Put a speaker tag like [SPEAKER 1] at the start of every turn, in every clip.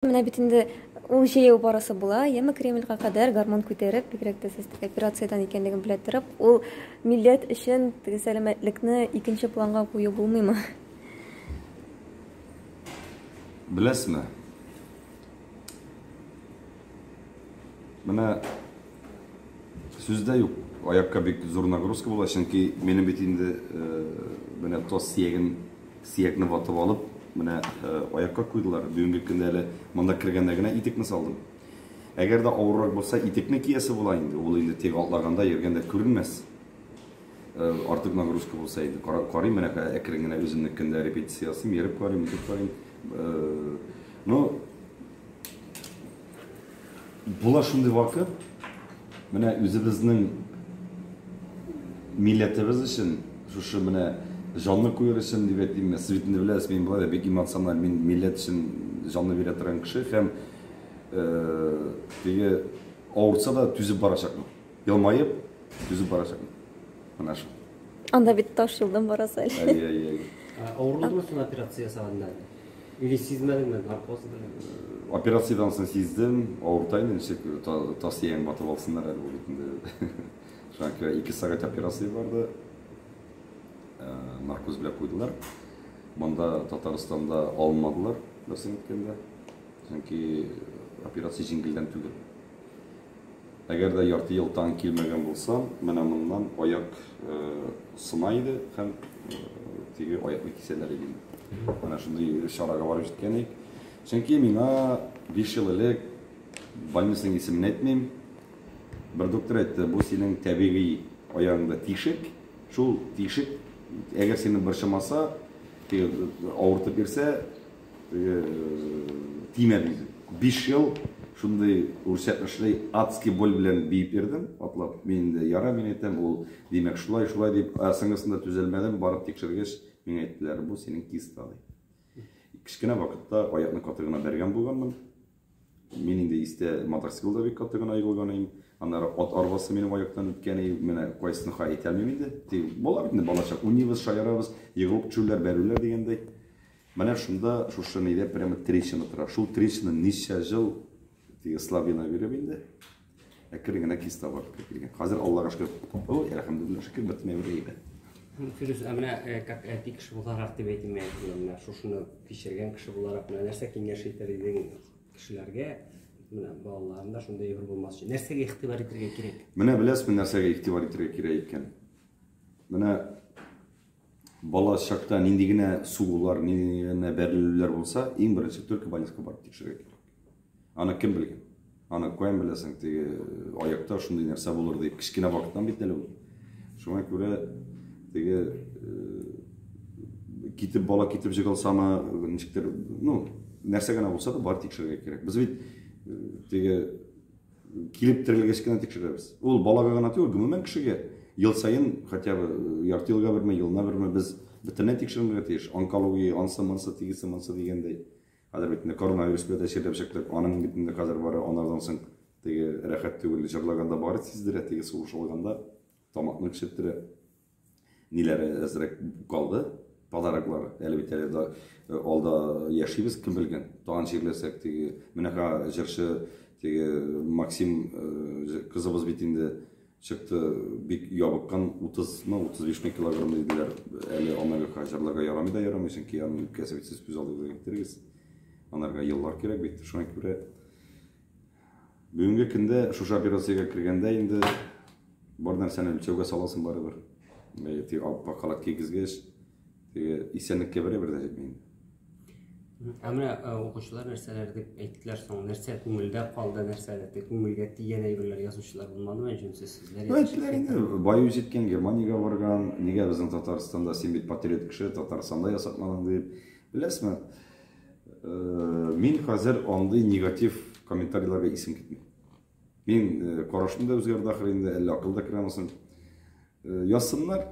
[SPEAKER 1] Менә бит инде ул җәяү барасы була, яме Кремльгә кадәр гармун күтәреп, бигрәк тә сез теге операциядән икәнлеген белә торып, ул милләт өчен теге сәламәтлекне икенче планга кую булмыймы?
[SPEAKER 2] Беләсезме? Менә сүз дә юк, аякка бик зур нагрузка була, чөнки минем бит инде менә таз сөяген Сөякне ватып алып, менә аякка куйдылар. Бүгенге көндә әле монда кергәндә генә итекне салдым. Әгәр дә авыррак булса, итекне киясе була инде. Ул инде тик атлаганда, йөргәндә күренмәс. Артык нагрузка булса инде. Карыйм менә әкрен генә үземнекендә репетиция ясыйм, йөреп карыйм, итеп карыйм. Ну, була шундый вакыт, менә үзебезнең милләтебез өчен, шушы менә җанны куер өчен дип әйтимме, сез бит инде беләсез, мин болай да бик эмоциональ, мин милләт өчен җанны бирә торган кеше һәм теге авыртса да түзеп барачакмын. Елмаеп түзеп барачакмын. Менә шул.
[SPEAKER 1] Анда бит таш юлдан барасы әле.
[SPEAKER 2] Әйе, әйе, әйе.
[SPEAKER 3] Авырлыгымы соң операция ясаганда? Или сизмәдеңме наркоз белән?
[SPEAKER 2] Операциядән соң сиздем, авырта инде, ничек тас ияң батып алсыннар әле ул бит инде. Шуңа күрә 2 сәгать операция барды. Наркоз белән куйдылар. Монда Татарстанда алмадылар, дөресен әйткәндә. Чөнки операция җиңелдән түгел. Әгәр дә ярты ел тагын килмәгән булсам, менә моннан аяк сына иде һәм теге аякны кисәләр иде. Менә шундый чарага барып җиткән идек. Чөнки миңа 5 ел элек больницаның исемен әйтмим, бер доктор әйтте, бу синең табигый аягыңда тишек, шул тишек, әгәр сине борчымаса, теге авыртып йөрсә, Тимә диде. 5 ел шундый урысча эшли адский боль белән биеп йөрдем, атлап. Мин инде яра, мин әйтәм, ул димәк шулай, шулай дип, ә соңгысында түзәлмәдем, барып тикшергәч, миңа әйттеләр, бу синең киста ди. Кечкенә вакытта аякны каты гына бәргән булганмын. Мин инде истә мотоциклда бик каты гына егылган идем. Аннары ат арбасы минем аяктан үткән иде. Менә кайсысын ха әйтә алмыйм инде. Тик була бит инде балачак, уйныйбыз, шаярабыз, егылып төшүләр, бәрүләр дигәндәй. Менә шунда шушы нидә прямо трещина тора. Шул трещина ничә җыл теге славина биреп инде. Әкрен генә киста барып килгән. Хәзер Аллага шөкер. Ой, әлхәмдүлилләһ, шөкер, бөтен әйбер әйбәт.
[SPEAKER 3] Фирүз, ә менә э, как әти кеше буларак дип әйтим, менә шушыны кичергән кеше буларак, менә нәрсә киңәш итәр идең кешеләргә, менә балаларында шундый әйбер булмас өчен? Нәрсәгә игътибар итәргә кирәк?
[SPEAKER 2] Менә беләсезме, нәрсәгә игътибар итәргә кирәк икән? Менә Бала чакта нинди генә сугулар, нинди генә бәрелүләр булса, иң беренче только больницага барып тикшерергә кирәк. Аны кем белгән? Аны каян беләсең, теге аякта шундый нәрсә булыр дип, кечкенә вакыттан бит әле ул. Шуңа күрә теге китеп бала китеп җыгылсамы, ничектер, ну, нәрсә генә булса да бар тикшерергә кирәк. Без бит теге килеп терелгәч кенә тикшерәбез. Ул балага гына түгел, гомумән кешегә ел саен хотя бы ярты елга берме, елына берме без бөтенләй тикшеренергә тиеш. Онкология, ансы, монсы, тегесе, монсы дигәндәй. Хәзер бит инде коронавирус белән дә чирләп чыктык. Аның бит инде хәзер бары анардан соң теге рәхәт түгел, җырлаганда бары сиздерә, теге сулыш алганда тамакны кешеттерә. Ниләре әзрәк калды, подароклар. Әле бит әле да, э, алда яшибез, кем белгән. Тагын чирләсәк, теге менә җырчы теге Максим э, кызыбыз бит инде чыкты, бик ябыккан, 30 мы, 35 мы килограмм диделәр. Әле анарга җырларга ярамый да ярамый, чөнки аның үпкәсе бит сез күз алдыгызга китерегез. Анарга еллар кирәк бит. Шуңа күрә Бүгенге көндә шушы операциягә кергәндә инде бар нәрсәне үлчәүгә саласың барыбер. Теге аппак халат кигезгәч, теге исәнлеккә берәбер дә җитми инде.
[SPEAKER 3] Ә менә укучылар нәрсәләр дип әйттеләр соң? Нәрсә күңелдә калды, нәрсәләр дип күңелгә тигән әйберләр язучылар булмадымы? Җүнсез сүзләр.
[SPEAKER 2] Ну, әйттеләр инде, баю җиткән, Германиягә барган, нигә безнең Татарстанда син бит патриот кеше, Татарстанда ясатмадың дип. Беләсезме, Мин хәзер андый негатив комментарийларга исем китми. Мин карашым да үзгәрде ахры инде, әллә акыл да керәме соң. Язсыннар,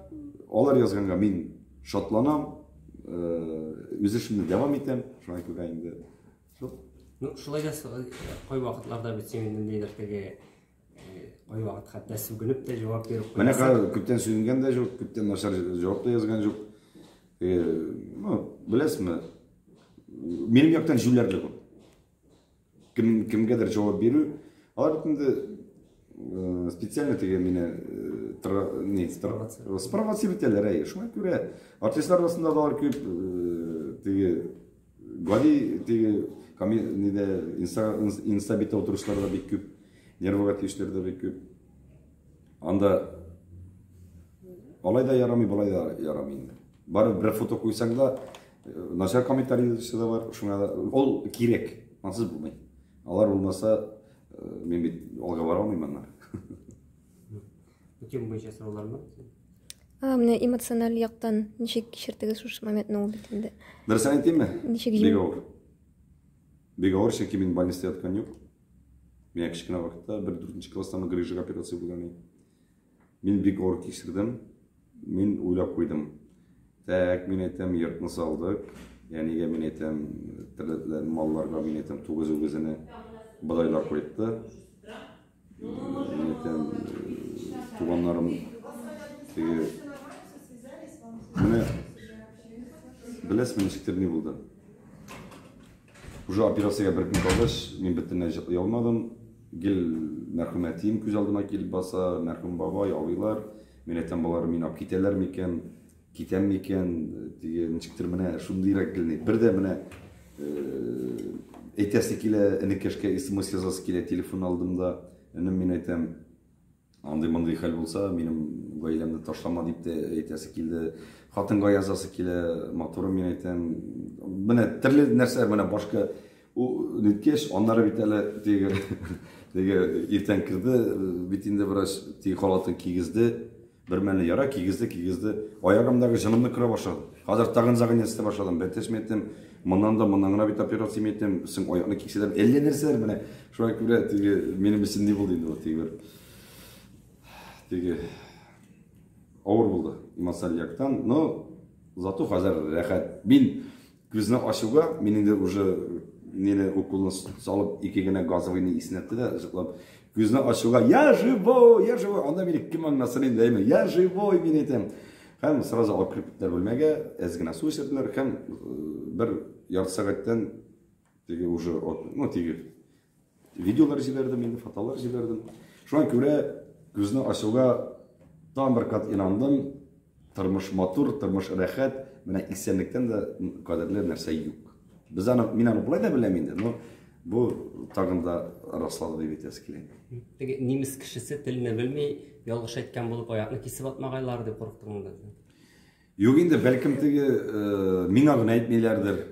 [SPEAKER 2] алар язганга мин шатланам, үз эшемне дәвам итәм, шуңа күрә инде.
[SPEAKER 3] Шул. Ну, шулай да кай вакытларда бит син ниндидер теге кайвакыт хәтта сүгенеп тә җавап биреп
[SPEAKER 2] куясың. Менә хәзер күптән сүгенгән дә юк, күптән начар җавап та язган юк. Ну, беләсезме, минем яктан җүләрлек ул. Кем кемгәдер җавап бирү, алар бит инде специально теге мине не спровоцировать итәләр, әйе. Шуңа күрә артистлар арасында да алар күп, теге гади теге нидә инста инста биттә утыручылар да бик күп, нервыга тиешләр дә бик күп. Анда алай да ярамый, болай да ярамый инде. Бары бер фото куйсаң да, начар комментарий язучы да бар, шуңа да ул кирәк, ансыз булмый. Алар булмаса, мин бит алга бара алмыйм аннары.
[SPEAKER 3] Бу тема буенча сораулармы?
[SPEAKER 1] Менә эмоциональ яктан ничек кичердегез шушы моментны, ул бит инде?
[SPEAKER 2] Дөресен әйтимме?
[SPEAKER 1] Ничек
[SPEAKER 2] Бик авыр. Бик авыр, чөнки мин больницада яткан юк. Миңа кечкенә вакытта бер дүртенче класстан грыжа операция булган иде. Мин бик авыр кичердем. Мин уйлап куйдым. Так, мин әйтәм, йортны салдык. Әнигә мин әйтәм, терлекләр, малларга мин әйтәм, тугыз үгезенә бодайлар кайтты. Мин әйтәм, туганнарым теге менә беләсезме, ничектер ни булды. Уже операциягә бер көн калгач, мин бөтенләй җырлый алмадым. Гел мәрхүм әтием күз алдыма килеп баса, мәрхүм бабай, абыйлар. Мин әйтәм, болар мине алып китәләр микән, китәм микән, теге ничектер менә шундыйрак гел ни. Бер дә менә әйтәсе килә, энекәшкә смс язасы килә, телефон алдым да, энем, мин әйтәм, андый-мондый хәл булса, минем гаиләмне ташлама дип тә әйтәсе килде. Хатынга язасы килә, матурым, мин әйтәм. Менә төрле нәрсә, менә башка ниткәч, аннары бит әле теге теге иртән керде, бит инде врач теге халатын кигезде. Бер мәлне яра кигезде, кигезде. Аягымдагы җанымны күрә башлады. Хәзер тагын загоняться башладым. Бәтәш мин әйтәм, моннан да моннан гына бит операция мин әйтәм, соң аякны кисәләр. Әллә нәрсәләр менә. Шуңа күрә теге минем өчен ни булды инде ул теге бер теге авыр булды эмоциональ яктан, но зато хәзер рәхәт. Мин күзне ачуга, мин инде уже мине уколны салып ике генә газовыйны иснәтте дә, җыклап. Күзне ачуга, я живой, я живой. Анда мине кем аңласын инде, әйме, я живой, мин әйтәм. Һәм сразу алып кереп киттеләр бүлмәгә, әз генә су эчерделәр һәм бер ярты сәгатьтән теге уже, ну, теге видеолар җибәрдем инде, фотолар җибәрдем. Шуңа күрә күзне ачуга тагын бер кат инандым. Тормыш матур, тормыш рәхәт. Менә исәнлектән дә кадерле нәрсә юк. Без аны, мин аны болай да беләм инде, но бу тагын да раслады дип әйтәсе килә.
[SPEAKER 3] Теге немец кешесе телне белми, ялгыш әйткән булып аякны кисеп атмагайлар дип курыктың инде.
[SPEAKER 2] Юк инде, бәлкем теге миңа гына әйтмиләрдер.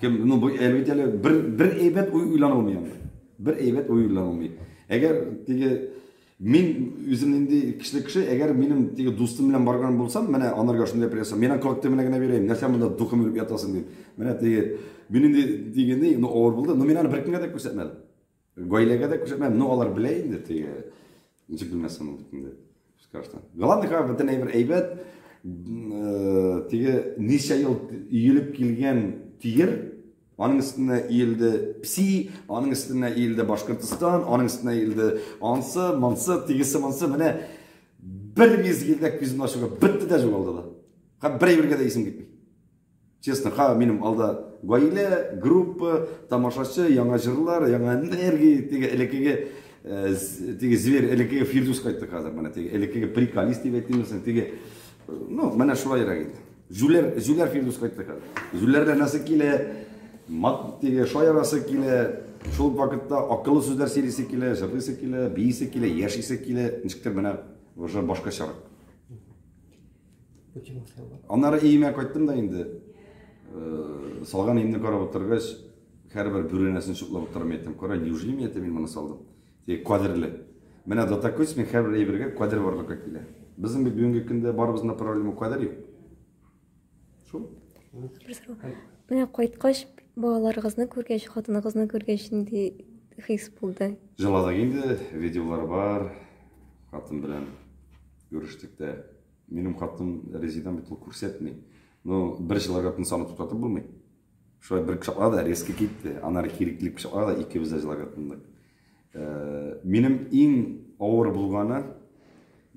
[SPEAKER 2] Кем, ну бу әлбәттә әле бер бер әйбәт уй уйланылмый анда. Бер әйбәт уй уйланылмый. Әгәр теге мин үзем нинди кешелек кеше, әгәр минем теге дустым белән барган булсам, менә анарга шундый операция, мин аны колак төбенә генә бирәем, нәрсә монда духым үлеп ятасың дип. Менә теге мин инде дигәндәй, ну авыр булды, но мин аны беркемгә дә күрсәтмәдем. Гаиләгә дә күрсәтмәдем, но алар белә инде теге ничек белмәсен ул бит инде. Скажешь. Главное, хәзер бөтен әйбер әйбәт. Теге ничә ел өелеп килгән тиер, аның өстенә иелде пси, аның өстенә иелде Башкортостан, аның өстенә иелде ансы, монсы, тегесе, монсы. Менә бер мизгелдә күземне ачуга бетте дә югалды да. Һәм бер әйбергә дә исем китми. Честно, ха, минем алда гаилә, группа, тамашачы, яңа җырлар, яңа энергия, теге элеккеге теге зверь, элеккеге Фирдүс кайтты хәзер менә теге элеккеге приколист дип әйтимме соң, теге ну, менә шулайрак инде. Җүләр, җүләр Фирдүс кайтты хәзер. Җүләрләнәсе килә, мат теге шаярасы килә, шул вакытта акыллы сүзләр сөйлисе килә, җырлыйсы килә, биисе килә, яшисе килә, ничектер менә уже башкачарак. Аннары өемә кайттым да инде. Салган өемне карап утыргач, һәрбер бүрәнәсен чутлап утырам әйтәм. Кара, неужели мин әйтәм, мин моны салдым? Тик кадерле. Менә до такой степени һәрбер әйбергә кадер барлыкка килә. Безнең бит бүгенге көндә барыбызның да проблема кадер юк. Шул.
[SPEAKER 1] Бер сорау. Менә кайткач, балаларыгызны күргәч, хатыныгызны күргәч, нинди хис булды?
[SPEAKER 2] Җыладык инде, видеолар бар. Хатын белән күрештек тә. Минем хатын Резидам бит ул күрсәтми. Ну, бер җыларга тынсаны туктатып булмый. Шулай бер кочаклады да, резко китте. Аннары кире килеп кочаклады да, икебез дә җыларга тындык. Минем иң авыр булганы,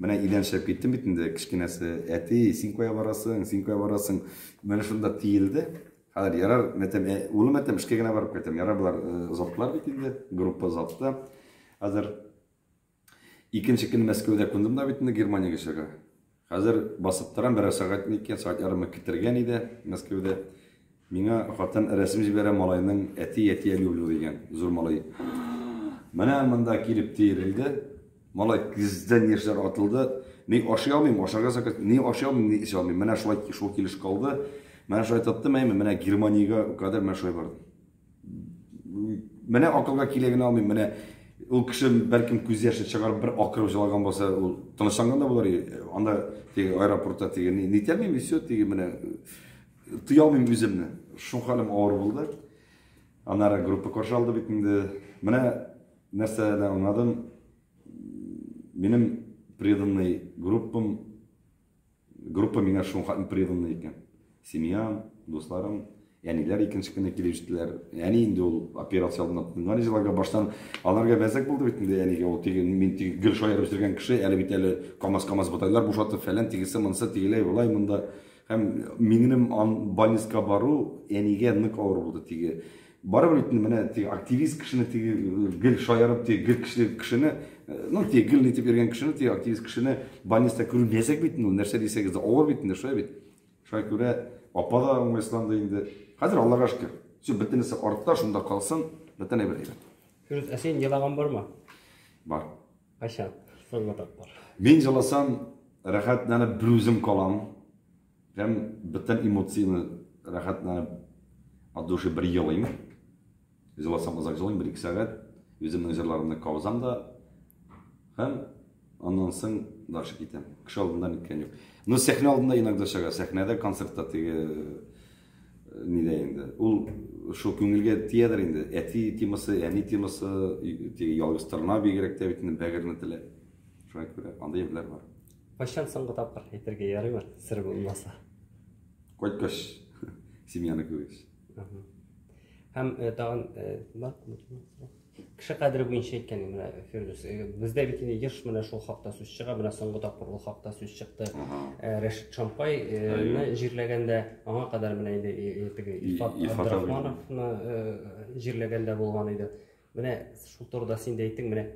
[SPEAKER 2] менә өйдән чыгып киттем бит инде, кечкенәсе, әти, син кая барасың, син кая барасың? Менә шунда тиелде. Хәзер ярар, мәтәм, улым әйтәм, эшкә генә барып кайтам. Ярар, болар озаттылар бит инде, группа озатты. Хәзер икенче көн Мәскәүдә кундым да бит инде Германиягә чыга. Хәзер басып торам, берәр сәгать микән, сәгать ярымы китергән иде Мәскәүдә. Миңа хатын рәсем җибәрә малайның әти, әти, я люблю дигән зур малай. Менә монда килеп тиерелде. Малай күздән яшьләр атылды. Ни ашый алмыйм, ашарга заказ, ни ашый алмыйм, ни эчә алмыйм. Менә шулай шул килеш калды. Менә шулай тоттым, әйме, менә Германиягә кадәр менә шулай бардым. Менә акылга килә генә алмыйм. Менә ул кеше бәлкем күз яшен чыгарып бер акырып җылаган булса, ул тынычланган да булыр. Анда теге аэропортта теге ни нитәлмим, и все, теге менә тыя алмыйм үземне. Шул хәлем авыр булды. Аннары группа каршы алды бит инде. Менә нәрсәне аңладым. Минем преданный группам, группа миңа шул хәтле преданный икән. Семьям, дусларым, әниләр икенче көнне килеп җиттеләр. Әни инде ул операция алдыннан тотынган җыларга баштан аларга мәзәк булды бит инде әнигә. Ул теге мин теге гел шаярып йөргән кеше, әле бит әле КАМАЗ-КАМАЗ ботайлар бушатып фәлән тегесе монысы тегеләй болай монда. Һәм минем больницага бару әнигә нык авыр булды теге. Барыбер бит менә теге активист кешене теге гел шаярып теге гел кеше кешене, ну теге гел нитеп йөргән кешене теге активист кешене больницада күрү мәзәк бит инде ул, нәрсә дисәгез дә авыр бит инде, шулай бит. Шуңа күрә апа да уңайсызланды инде. Хәзер Аллага шөкер. Все, бөтенесе артта, шунда калсын, бөтен әйбер әйбәт.
[SPEAKER 3] Фирүз, ә син елаган бармы?
[SPEAKER 2] Бар.
[SPEAKER 3] Кайчан? Соңгы тапкыр.
[SPEAKER 2] Мин җыласам, рәхәтләнеп берүзем калам. Һәм бөтен эмоцияне рәхәтләнеп от души бер елыйм. Җыласам озак җылыйм, бер-ике сәгать. Үземнең җырларымны кабызам да. Һәм аннан соң дальше китәм. Кеше алдында ниткән юк. Но сәхнә алдында иногда чыга. Сәхнәдә, концертта теге нидә инде. Ул шул күңелгә тиядер инде. Әти темасы, әни темасы, теге ялгыз торна бигрәк тә бит инде бәгырьне телә. Шуңа күрә андый әйберләр бар.
[SPEAKER 3] Кайчан соңгы тапкыр әйтергә ярыймы, сер булмаса?
[SPEAKER 2] Кайткач, семьяны күргәч.
[SPEAKER 3] Һәм тагын бар, кеше кадере буенча әйткән менә Фирдүс, бездә бит инде еш менә шул хакта сүз чыга, менә соңгы тапкыр ул хакта сүз чыкты. Рәшит Шампайны җирләгәндә, аңа кадәр менә инде теге Илфат Абдрахмановны җирләгәндә булган иде. Менә шул турыда син дә әйттең, менә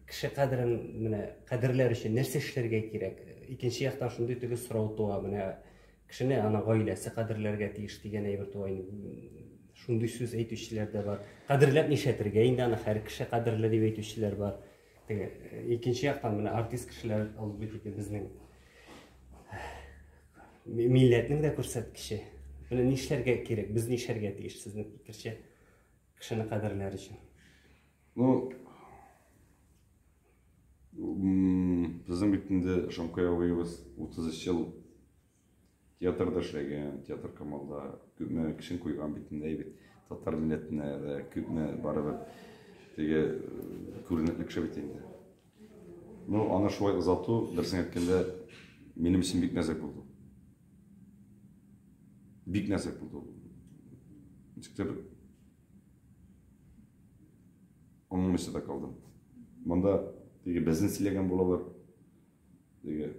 [SPEAKER 3] кеше кадерен менә кадерләр өчен нәрсә эшләргә кирәк? Икенче яктан шундый теге сорау туа, менә кешене ана гаиләсе кадерләргә тиеш дигән әйбер туа инде. Шундый сүз әйтүчеләр дә бар. Кадерләп нишләтергә инде аны һәр кеше кадерле дип әйтүчеләр бар. Теге икенче яктан менә артист кешеләр ул бит инде безнең милләтнең дә күрсәткече. Менә нишләргә кирәк? Без нишләргә тиеш сезнең фикерчә? Кешене кадерләр өчен.
[SPEAKER 2] Ну, безнең бит инде Шамкай абыебыз 33 ел театрда эшләгән, театр Камалда күпме кешен куйган бит инде бит. Татар милләтенә дә күпме барыбер теге күренекле кеше бит инде. Ну, аны шулай озату, дөресен әйткәндә, минем өчен бик мәзәк булды. Бик нәзек булды ул. Ничектер аңламыйча да калдым. Монда теге безне сөйләгән булалар. Теге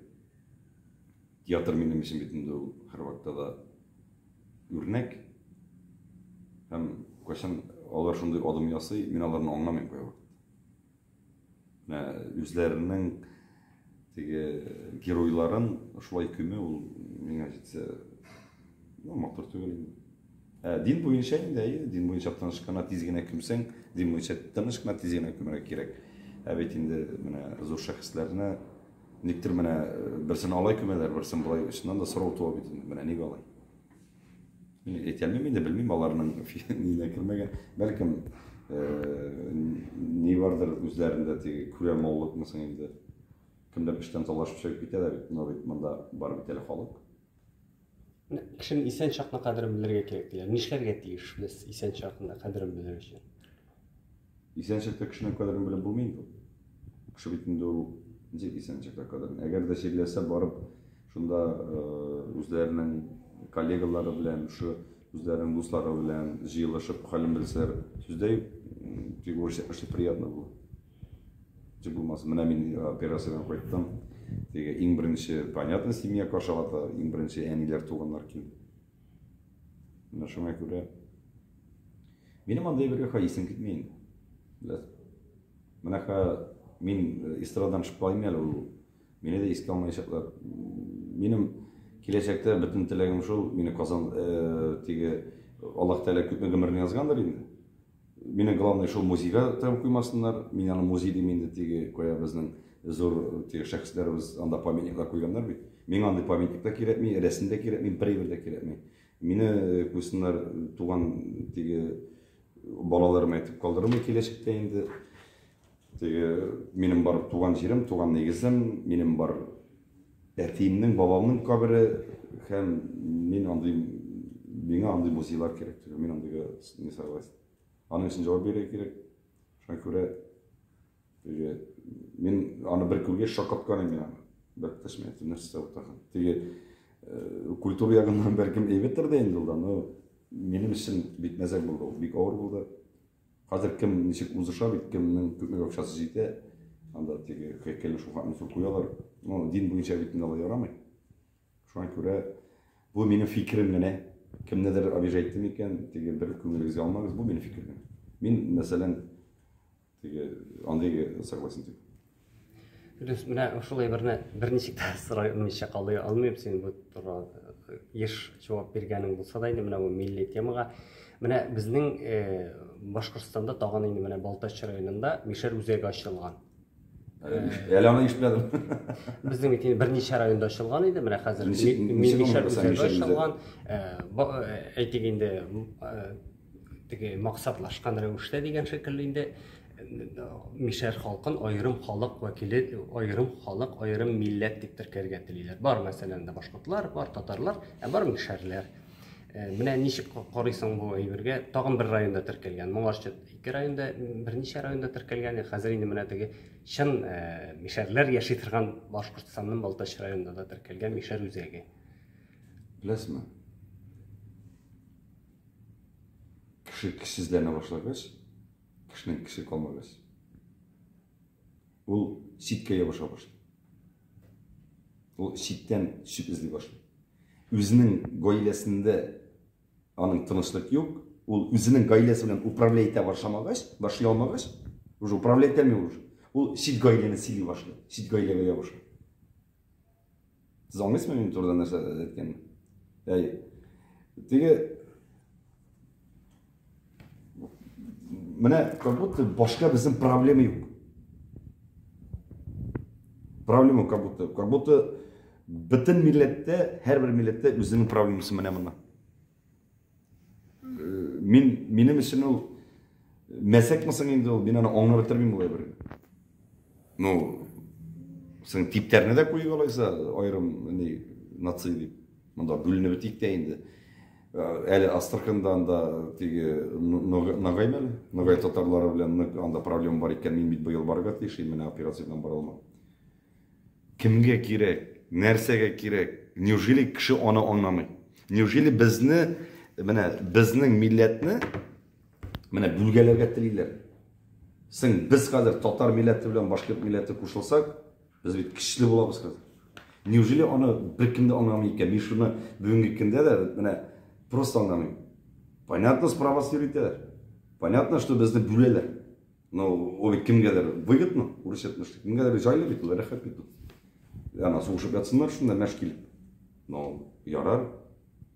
[SPEAKER 2] театр минем өчен бит инде ул һәрвакытта да үрнәк. Һәм кайчан алар шундый адым ясый, мин аларны аңламыйм кайвакыт. Менә үзләренең теге геройларын шулай күмү ул миңа җитсә, ну, матур түгел инде. Ә, дин буенча инде, әйе, дин буенча тыныч кына тиз генә күмсәң, дин буенча тыныч кына тиз генә күмәргә кирәк. Ә бит инде менә зур шәхесләрне никтер менә берсен алай күмәләр, берсен болай, чыннан да сорау туа бит инде, менә ник алай? Мин әйтә алмыйм инде, белмим аларның нинә кермәгән. Бәлкем, ни бардыр үзләрендә теге күрә алмаулыкмы соң инде. Кемдер эштән талашып чыгып китә дә бит, но бит монда бар бит әле халык.
[SPEAKER 3] Кешенең исән чакны кадерен белергә кирәк диләр. Нишләргә тиеш без исән чакында кадерен белер өчен?
[SPEAKER 2] Исән чакта кешенең кадерен белеп булмый инде ул. Кеше бит инде ул ничек исән чакта кадерен. Әгәр дә чирләсә, барып шунда үзләренең коллегалары белән, шушы үзләренең дуслары белән җыелышып хәлен белсәләр, сүз дә юк, тик очень приятно була. Ничек булмасын, менә мин операциядән кайттым. Теге иң беренче, понятно, семья каршылады, иң беренче әниләр, туганнар килде. Менә шуңа күрә минем андый бер исем китми инде. Беләсез. Менә ха мин эстрададан төшеп калыйм әле ул. Мине дә искә алмаячаклар. Минем киләчәктә бөтен теләгем шул, мине Казан теге Аллаһ Тәгалә күпме гомерне язгандыр инде. Мине главное шул музейга тыгып куймасыннар. Мин аны музей дим инде, теге кая безнең зур теге шәхесләребез анда памятниклар куйганнар бит. Миңа андый памятник та кирәкми, рәсем дә кирәкми, бер әйбер дә кирәкми. Мине куйсыннар туган теге балаларым әйтеп калдырмый киләчәктә инде. Теге минем бар туган җирем, туган нигезем, минем бар әтиемнең, бабамның кабере һәм мин андый миңа андый музейлар кирәк түгел. Мин андыйга не согласен. Аның өчен җавап бирергә кирәк. Шуңа күрә теге мин аны бер күргәч шаккаткан идем мин аны. Бер тешмә әйттем, нәрсә бу тагын. Теге культура ягыннан бәлкем әйбәттер дә инде ул да, но минем өчен бик мәзәк булды ул, бик авыр булды. Хәзер кем ничек узыша бит, кемнең күпме акчасы җитә, анда теге һәйкәлне шул хәтле зур куялар. Ну, дин буенча бит инде алай ярамый. Шуңа күрә бу минем фикерем генә. Кемнедер обижать иттем икән, теге бер күңелегезгә алмагыз, бу минем фикер генә. Мин, мәсәлән, теге андыйга согласен түгел.
[SPEAKER 3] Дөрес, менә шул әйберне берничек тә сорамыйча калый алмыйм. Син бу турыда еш җавап биргәнең булса да инде менә бу милли темага. Менә безнең Башкортстанда тагын инде менә Балтач районында Мишәр үзәге ачылган.
[SPEAKER 2] Әле аны ишетмәдем.
[SPEAKER 3] Безнең бит инде берничә районда ачылган иде. Менә хәзер Мишәр үзәге ачылган. Әйтик инде, теге максатлашкан рәвештә дигән шикелле инде мишәр халкын аерым халык вәкиле, аерым халык, аерым милләт дип теркәргә телиләр. Бар, мәсәлән, дә башкортлар, бар татарлар, ә бар мишәрләр. Менә ничек карыйсың бу әйбергә? Тагын бер районда теркәлгән. Моңарчы ике районда, берничә районда теркәлгән. Хәзер инде менә теге чын мишәрләр яши торган Башкортстанның Балтач районында да теркәлгән мишәр үзәге.
[SPEAKER 2] Беләсезме? Кеше кешсезләнә башлагач, кешенең кеше калмагач, ул читкә ябыша башлый. Ул читтән чүп эзли башлый. Үзенең гаиләсендә аның тынычлык юк, ул үзенең гаиләсе белән управлять итә башламагач, башлый алмагач, уже управлять итә алмый уже. Ул чит гаиләне сөйли башлый, чит гаиләгә ябыша. Сез аңлыйсызмы минем турыда нәрсә әйткәнне? Әй. Теге менә как будто башка безнең проблема юк. Проблема как будто, как будто бөтен милләттә, һәрбер милләттә үзенең проблемасы менә монда. Мин минем өчен ул мәзәкме соң инде ул, мин аны аңлап бетермим ул әйберне. Ну, соң типтәрне дә куйып алайса, аерым ни нация дип. Монда бүленеп бетик тә инде. Әле Астраханда анда теге Ногай мәле, Ногай татарлары белән нык анда проблема бар икән, мин бит быел барырга тиеш, менә операция белән бара алмам. Кемгә кирәк? Нәрсәгә кирәк? Неужели кеше аны аңламый? Неужели безне, менә безнең милләтне менә бүлгәләргә телиләр? Соң без хәзер татар милләте белән башкорт милләте кушылсак, без бит көчле булабыз хәзер. Неужели аны беркем дә аңламый икән? Мин шуны бүгенге көндә дә менә просто аңламыйм. Понятно, справа йөритәләр. Понятно, что безне бүләләр. Но ул бит кемгәдер выгодно, урысча әйтмешли. Кемгәдер җайлы бит ул, рәхәт бит ул. Ана сугышып ятсыннар шунда мәш килеп. Но ярар.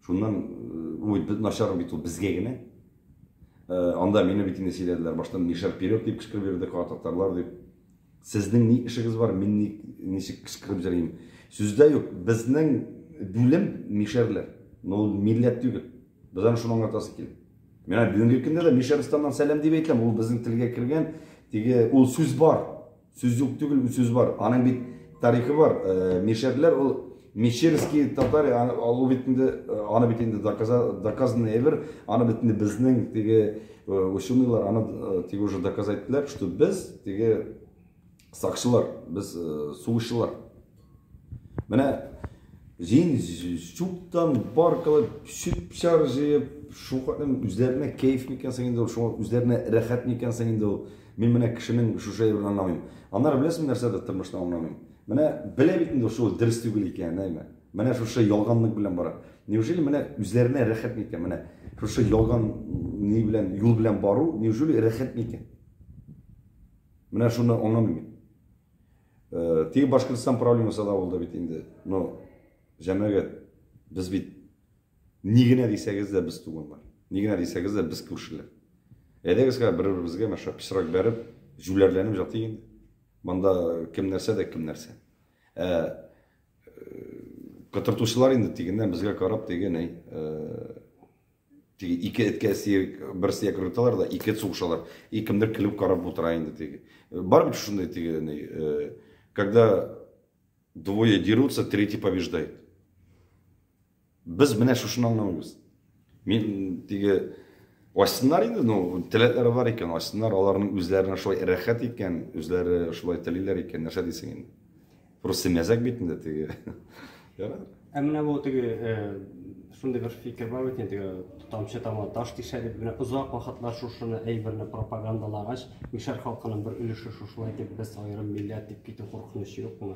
[SPEAKER 2] Шуннан ул бит начар бит ул безгә генә. Анда мине бит инде сөйләделәр. Баштан Мишәр вперед дип кычкырып йөрде, татарлар дип. Сезнең ни эшегез бар, мин ни, ничек кычкырып йөрим. Сүздә юк, безнең бүлем мишәрләр. Но ул милләт түгел. Без аны шуны аңлатасы килә. Менә бүгенге көндә дә Мишәрстаннан сәлам дип әйтәм, ул безнең телгә кергән, теге ул сүз бар. Сүз юк түгел, ул сүз бар. Аның бит тарихы бар. Мишәрләр ул мещерский татар, ул бит инде аны бит инде доказанный әйбер, аны бит инде безнең теге ученыйлар аны теге уже доказать иттеләр, что без теге сакчылар, без сугышчылар. Менә җыен чуктан бар кылып, чүп-чар җыеп, шул үзләренә кәеф микән соң инде ул, шуңа үзләренә рәхәт микән соң инде ул. Мин менә кешенең шушы әйберен аңламыйм. Аннары беләсезме нәрсәдер тормышта аңламыйм. Менә белә бит инде шул дөрес түгел икән, әйме? Менә шушы ялганлык белән бара. Неужели менә үзләренә рәхәт микән? Менә шушы ялган ни белән, юл белән бару, неужели рәхәт микән? Менә шуны аңламыйм мин. Э, теге Башкортстан проблемасы да булды бит инде. Но, җәмәгать, без бит ни генә дисәгез дә без туганнар. Ни генә дисәгез дә без күршеләр. Әйдәгез хәзер бер-беребезгә менә шулай пычрак бәреп, җүләрләнеп ятыйк инде. Монда кем нәрсә дә кем нәрсә. Ә котыртучылар инде тигеннән безгә карап теге ни, теге ике эткә сөяк, бер сөяк ыргыталар да, ике эт сугышалар. И кемдер көлеп карап утыра инде теге. Бар бит шундый теге ни, когда двое дерутся, третий побеждает. Без менә шушыны аңламыйбыз. Мин теге ачсыннар инде, ну, теләкләре бар икән, ачсыннар, аларның үзләренә шулай рәхәт икән, үзләре шулай телиләр икән, нәрсә дисең инде. Просто мәзәк бит инде теге. Ярар.
[SPEAKER 3] Ә менә бу теге шундый бер фикер бар бит инде, теге тамчы тама таш тишә дип, менә озак вакытлар шушыны әйберне пропагандалагач, мишәр халкының бер өлеше шушылай дип без аерым милләт дип китү куркынычы юкмы?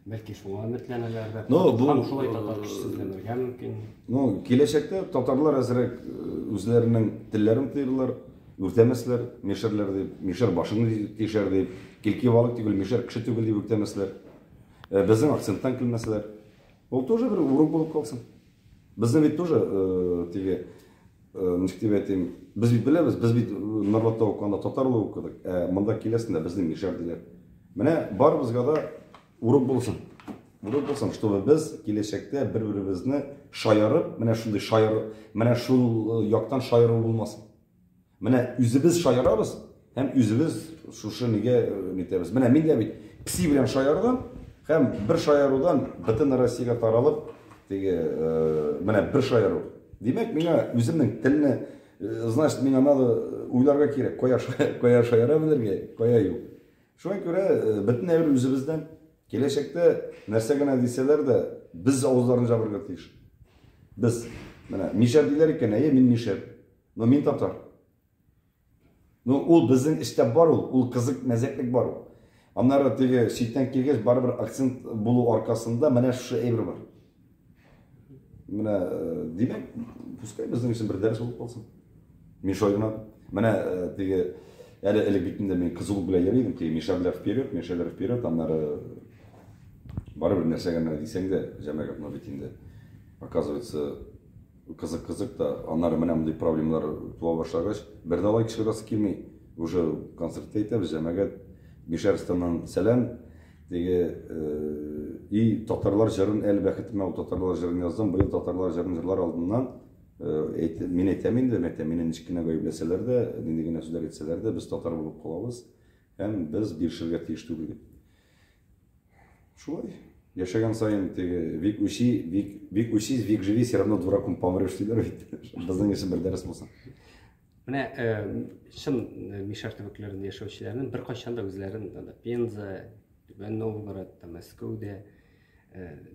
[SPEAKER 3] Бәлки шуңа өметләнәләр дә.
[SPEAKER 2] Ну, бу
[SPEAKER 3] һәм шулай татар көчсезләнергә мөмкин.
[SPEAKER 2] Ну, киләчәктә татарлар әзрәк үзләренең телләрен тыерлар, үртәмәсләр, мишәрләр дип, мишәр башыңны тишәр дип, килки балык түгел, мишәр кеше түгел дип үртәмәсләр. Безнең акценттан көлмәсләр. Ул тоже бер урок булып калсын. Безне бит тоже теге ничек дип әйтим, без бит беләбез, без бит Норлатта укыганда татар булып укыдык, ә монда киләсең дә безне мишәр диләр. Менә барыбызга да урок булсын. Урок булсын, чтобы без киләчәктә бер-беребезне шаярып, менә шундый шаяр, менә шул яктан шаяру булмасын. Менә үзебез шаярабыз һәм үзебез шушы нигә нитәбез. Менә мин дә бит пси белән шаярдым һәм бер шаярудан бөтен Россиягә таралып, теге менә бер шаяру. Димәк, миңа үземнең телне, значит, миңа надо уйларга кирәк, кая кая шаяра белергә, кая юк. Шуңа күрә бөтен әйбер үзебездән. Киләчәктә нәрсә генә дисәләр дә, без авызларын жабырга тиеш. Без менә мишәр диләр икән, әйе, мин мишәр. Но мин татар. Ну, ул безнең эчтә бар ул, ул кызык мәзәклек бар ул. Аннары теге читтән килгәч, барыбер акцент булу аркасында менә шушы әйбер бар. Менә, димәк, пускай безнең өчен бер дәрес булып калсын. Мин шулай гына. Менә теге әле элек бит инде мин кызулык белән йөри идем, теге мишәрләр вперед, мишәрләр вперед, аннары барыбер нәрсә генә дисәң дә, җәмәгать, но бит инде оказывается, Кызык, кызык та, аннары менә мондый проблемалар туа башлагач, бер дә алай кычкырасы килми. Уже концертта әйтәбез, җәмәгать, Мишәрстаннан сәлам. Теге и татарлар җырын әле бәхетемә ул татарлар җырын яздым. Быел татарлар җырын җырлар алдыннан мин әйтәм инде, әйтәм, мине ничек кенә гаепләсәләр дә, нинди генә сүзләр әйтсәләр дә, без татар булып калабыз һәм без бирешергә тиеш түгел дип. Шулай. Яшәгән саен теге век учи, век, век учись, век живи, все равно дураком помрешь диләр бит. Безнең өчен бер дәрес булсын.
[SPEAKER 3] Менә чын мишәр төбәкләрендә яшәүчеләрнең беркайчан да үзләрен Пенза, Түбән Новгород, Мәскәүдә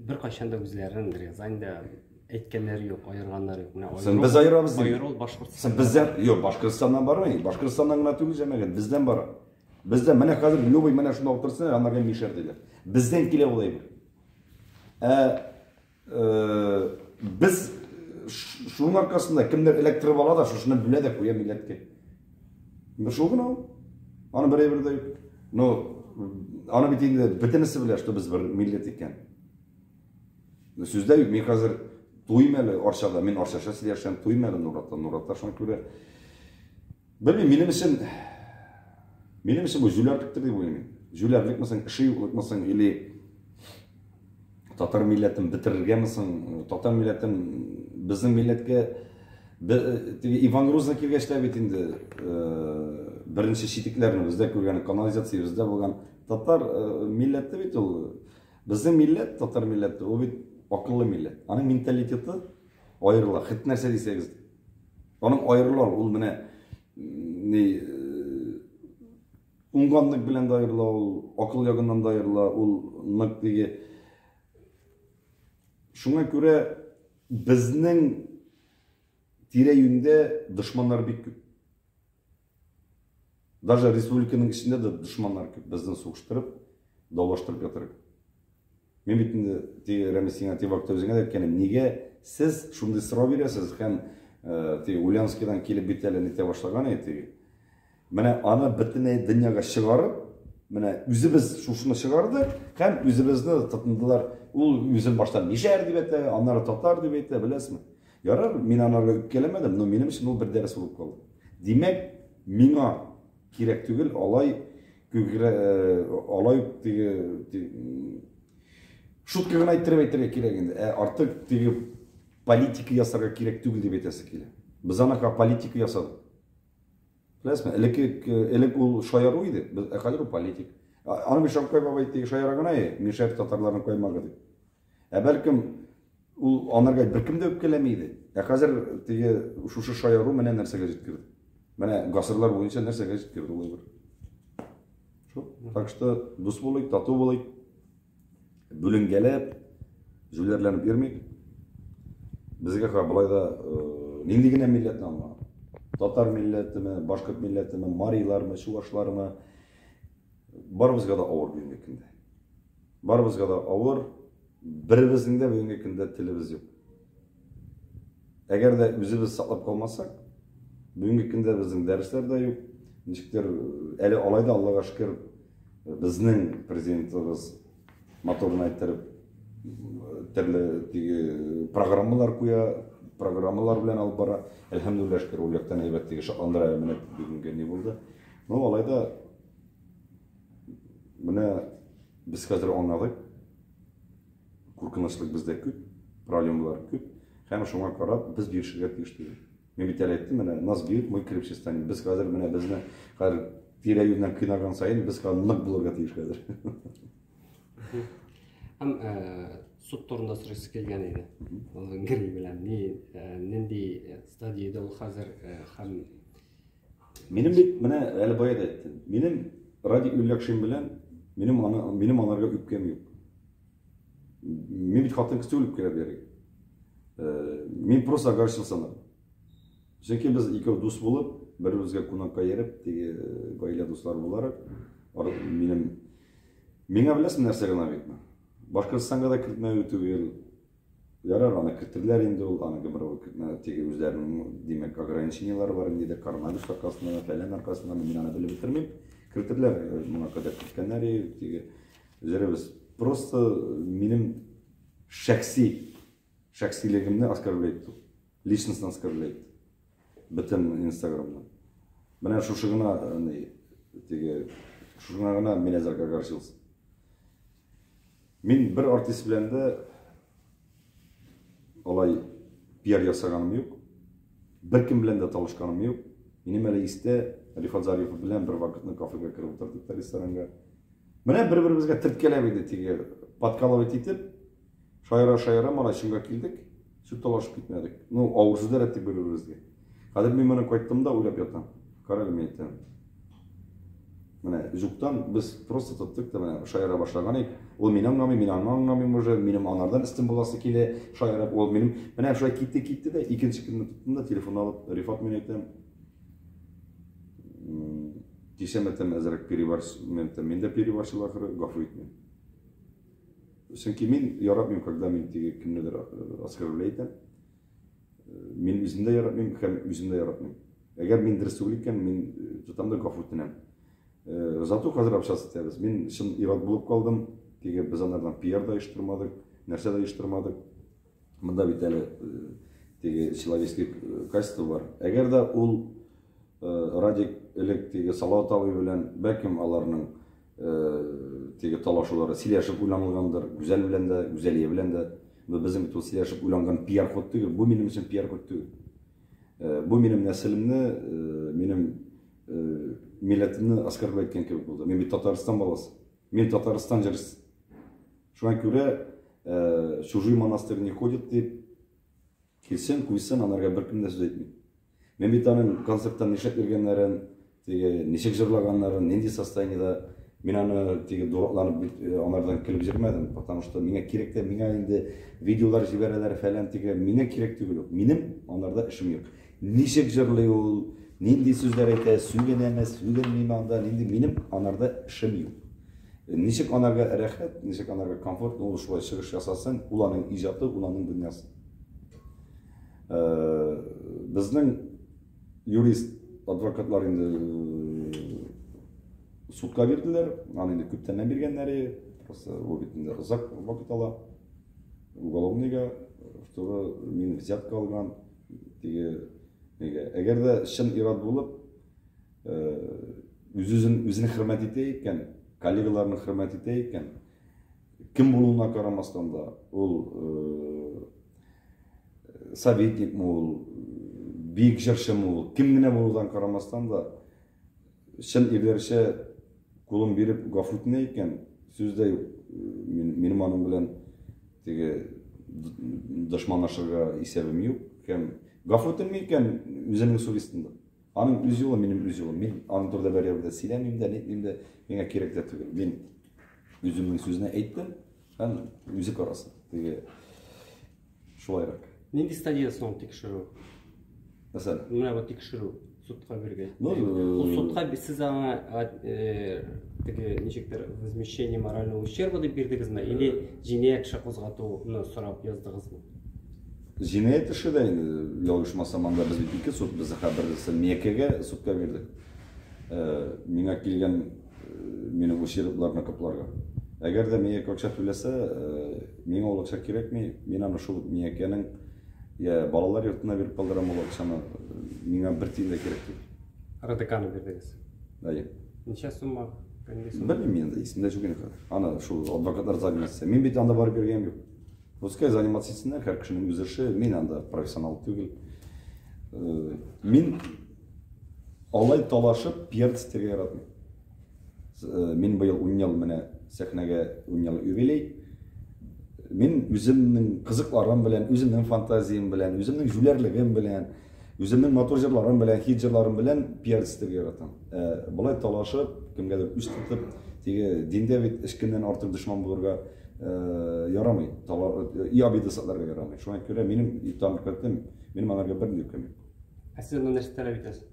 [SPEAKER 3] беркайчан да үзләрен Рязаньда әйткәннәре юк, аерганнары юк.
[SPEAKER 2] Менә Син без аерабыз.
[SPEAKER 3] Аеру Башкортстан.
[SPEAKER 2] Син бездән, юк, Башкортстаннан бармый. Башкортстаннан гына түгел җәмәгать, бездән бара. Бездә менә хәзер любой менә шунда утырсын, анарга мишәр диләр. Бездән килә ул әйбер. Ә без шуның аркасында кемдер эләктереп ала да шушыны бүлә дә куя милләткә. Бер шул гына ул. Аны бер әйбер дә юк. Но аны бит инде бөтенесе белә, что без бер милләт икән. Сүздә юк, мин хәзер туйым әле Арчада, мин Арчача сөйләшәм, туйым әле Нуратта, Нуратта шуңа күрә Белмим, минем өчен минем өчен бу җүләрлектер дип уйлыйм. Җүләрлекме соң, эше юклыкмы соң, или татар милләтен бетерергәме соң, татар милләтен безнең милләткә теге Иван Грозный килгәч тә бит инде беренче читекләрне бездә күргән, канализация бездә булган. Татар милләте бит ул, безнең милләт, татар милләте, ул бит акыллы милләт. Аның менталитеты аерыла, хет нәрсә дисәгез дә. Аның аерыла, ул менә ни уңганлык белән дә аерыла, ул акыл ягыннан да аерыла, ул нык теге. Шуңа күрә безнең тирә-юньдә дошманнар бик күп. Даже республиканың эчендә дә дошманнар күп, безне сугыштырып, даулаштырып ятырга. Мин бит инде теге Рәмис сиңа теге вакытта үзеңә дә әйткәнем, нигә Сез шундый сорау бирәсез һәм теге Ульяновскидан килеп бит әле нитә башлаган иде теге. Менә аны бөтенләй дөньяга чыгарып, менә үзебез шушыны чыгардык һәм үзебезне тотындылар. Ул үзен башта мишәр дип әйтә, аннары татар дип әйтә, беләсезме? Ярар, мин анарга үпкәләмәдем, но минем өчен ул бер дәрес булып калды. Димәк, миңа кирәк түгел алай алай ук теге шутка гына әйттереп әйтергә кирәк инде. Ә артык теге политика ясарга кирәк түгел дип әйтәсе килә. Без анага политика ясадык. Беләсезме, элек элек ул шаяру иде, без ә хәзер ул политик. Аны бит Шамкай бабай теге шаяра гына, мишәр татарларның каймагы дип. Ә бәлкем ул анарга беркем дә үпкәләми иде. Ә хәзер теге шушы шаяру менә нәрсәгә җиткерде. Менә гасырлар буенча нәрсәгә җиткерде ул әйбер. Шул. Так что дус булыйк, тату булыйк. Бүленгәләп, җүләрләнеп йөрмик. Безгә ха болай да нинди генә милләтне алма. Татар милләтеме, башкорт милләтеме, марилармы, чувашлармы, барыбызга да авыр бүгенге көндә. Барыбызга да авыр, беребезнең дә бүгенге көндә телебез юк. Әгәр дә үзебез саклап калмасак, бүгенге көндә безнең дәресләр дә юк. Ничектер әле алай да Аллага шөкер, безнең президентыбыз матур гына иттереп төрле теге программалар куя, программалар белән алып бара. Әлхәмдүлилләһ шөкер, ул яктан әйбәт теге шатландыра әле менә бүгенге ни булды. Ну, алай да менә без хәзер аңладык. Куркынычлык бездә күп, проблемалар күп. Һәм шуңа карап без бирешергә тиеш түгел. Мин бит әле әйттем, менә нас бьют, мы крепче станем. Без хәзер менә безне хәзер тирә-юньнән кыйнаган саен без хәзер нык булырга тиеш хәзер.
[SPEAKER 3] Һәм суд турында сорыйсы килгән иде. Ул Грей белән ни нинди стадиядә ул хәзер һәм
[SPEAKER 2] Минем бит менә әле бая да әйттем. Минем Радик Юльякшин белән минем аны минем аларга үпкәм юк. Мин бит хатын-кыз түгел үпкәләп йөрергә. Мин просто огорчился ана. Чөнки без икәү дус булып, бер-беребезгә кунакка йөреп, теге гаилә дуслары буларак, минем миңа беләсең нәрсә генә битме? Башкортстанга да кертмәве түгел. Ярар, аны кертерләр инде ул, аны гомер кертмә, теге үзләренең, димәк, ограничениеләре бар инде, коронавирус аркасында, фәлән аркасында, мин аны белеп бетермим. Кертерләр, моңа кадәр керткәннәр, теге җөребез. Просто минем шәхси шәхсилегемне оскорблять итү, личностно оскорблять бөтен Инстаграмда. Менә шушы гына ни, теге шушыңа гына мин әзрәк огорчился. Мин бер артист белән дә алай пиар ясаганым юк. Беркем белән дә талашканым юк. Минем әле истә Рифат Зарипов белән бер вакытны кафега кереп утырдык та ресторанга. Менә бер-беребезгә төрткәләп иде теге подкалывать итеп, шаяра-шаяра малай чынга килдек, сүз талашып китмәдек. Ну, авыр сүзләр әйттек бер-беребезгә. Хәзер мин моны кайттым да уйлап ятам. Карале, мин әйтәм. Менә жуктан без просто тоттык та менә шаяра башлаган идек. Ул мине аңламый, мин аны аңламыйм уже, минем анардан өстен буласы килә, шаярып, ул минем менә шулай китте, китте дә, икенче көнне тоттым да телефон алып, Рифат мин әйтәм. Кичә мәтәм әзрәк переборщ, мин әйтәм, мин дә переборщил ахыры, гафу ит мине. Чөнки мин яратмыйм, когда мин теге кемнедер оскорблять итәм. Мин үзем дә яратмыйм һәм үзем дә яратмыйм. Әгәр мин дөрес түгел икән, мин тотам да гафу үтенәм. Зато хәзер общаться итәбез. Мин чын ир-ат булып калдым. Теге без анардан пиар да оештырмадык, нәрсә дә оештырмадык. Монда бит әле теге человеческий качество бар. Әгәр дә ул Радик элек теге Салават абый белән бәлкем аларның теге талашулары сөйләшеп уйланылгандыр, Гүзәл белән дә, Гүзәлия белән дә. Но безнең бит ул сөйләшеп уйланган пиар ход түгел. Бу минем өчен пиар ход түгел. Бу минем нәселемне, минем милләтемне оскорблять иткән кебек булды. Мин бит Татарстан баласы. Мин Татарстан җырчысы. Шуңа күрә чужой монастырь не ходит дип килсен, куйсын, анарга беркем дә сүз әйтми. Мин бит аның концерттан нишләп йөргәннәрен, теге ничек җырлаганнарын, нинди состояниедә, мин аны теге дуракланып бит анардан көлеп җөрмәдем, потому что миңа кирәк тә, миңа инде видеолар җибәрәләр, фәлән теге, миңа кирәк түгел ул. Минем анарда эшем юк. Ничек җырлый ул, нинди сүзләр әйтә, сүгенәме, сүгенмиме анда, нинди, минем анарда эшем юк. Ничек анарга рәхәт, ничек анарга комфортно, ул шулай чыгыш ясасын, ул аның иҗаты, ул аның дөньясы. Безнең юрист, адвокатлар инде судка бирделәр. Аны инде күптәннән биргәннәр. Просто ул бит инде озак вакыт ала. Уголовныйга, чтобы мин взятка алган, теге нигә. Әгәр дә чын ир-ат булып, үз-үзен үзен хөрмәт итә икән, коллегаларын хөрмәт итә икән, кем булуына карамастан да, ул советникмы ул, бик җырчымы ул, кем генә булудан карамастан да, чын ирләрчә кулын биреп гафу үтенә икән, сүз дә юк. Минем аның белән теге дошманлашырга исәбем юк. Һәм гафу үтенми икән, үзенең совестендә. Аның үз юлы, минем үз юлым. Мин аның турында бер дә сөйләмим дә, нитмим дә, миңа кирәк тә түгел. Мин үземнең сүзне әйттем, һәм үзе карасын. Теге шулайрак.
[SPEAKER 3] Нинди стадияда соң тикшерү?
[SPEAKER 2] Мәсәлән?
[SPEAKER 3] Менә бу тикшерү судка биргәч.
[SPEAKER 2] Ну,
[SPEAKER 3] Ул судка сез аңа теге ничектер возмещение морального ущерба дип бирдегезме или җинаять эше кузгатуны сорап яздыгызмы?
[SPEAKER 2] Җинаять эше дә инде, ялгышмасам, анда без бит ике суд, без берсе Меккәгә судка бирдек. Миңа килгән минем ущербларны капларга. Әгәр дә миңа акча түләсә, миңа ул акча кирәкми, мин аны шул Миякәнең я балалар йортына биреп калдырам ул акчаны, миңа бер тиен дә кирәк түгел.
[SPEAKER 3] РДКны бирдегез?
[SPEAKER 2] Әйе.
[SPEAKER 3] Ничә сумма?
[SPEAKER 2] Белмим мин инде, исемдә юк инде хәзер. Аны шул адвокатлар заниматься. Мин бит анда барып йөргәнем юк. Пускай заниматься итсеннәр, һәр кешенең үз эше, мин анда профессионал түгел. Мин алай талашып пиар итәргә яратмыйм. Мин быел 10 ел менә сәхнәгә 10 ел юбилей. Мин үземнең кызыкларым белән, үземнең фантазиям белән, үземнең җүләрлегем белән, үземнең матур җырларым белән, хит җырларым белән пиар итәргә яратам. Болай талашып, кемгәдер үч тотып, теге диндә бит эчкеннән артык дошман булырга ярамый, и обида сакларга ярамый. Шуңа күрә минем тамыр керттем, минем аларга берни үпкәм юк.
[SPEAKER 3] Ә сез аны нәрсә таләп итәсез?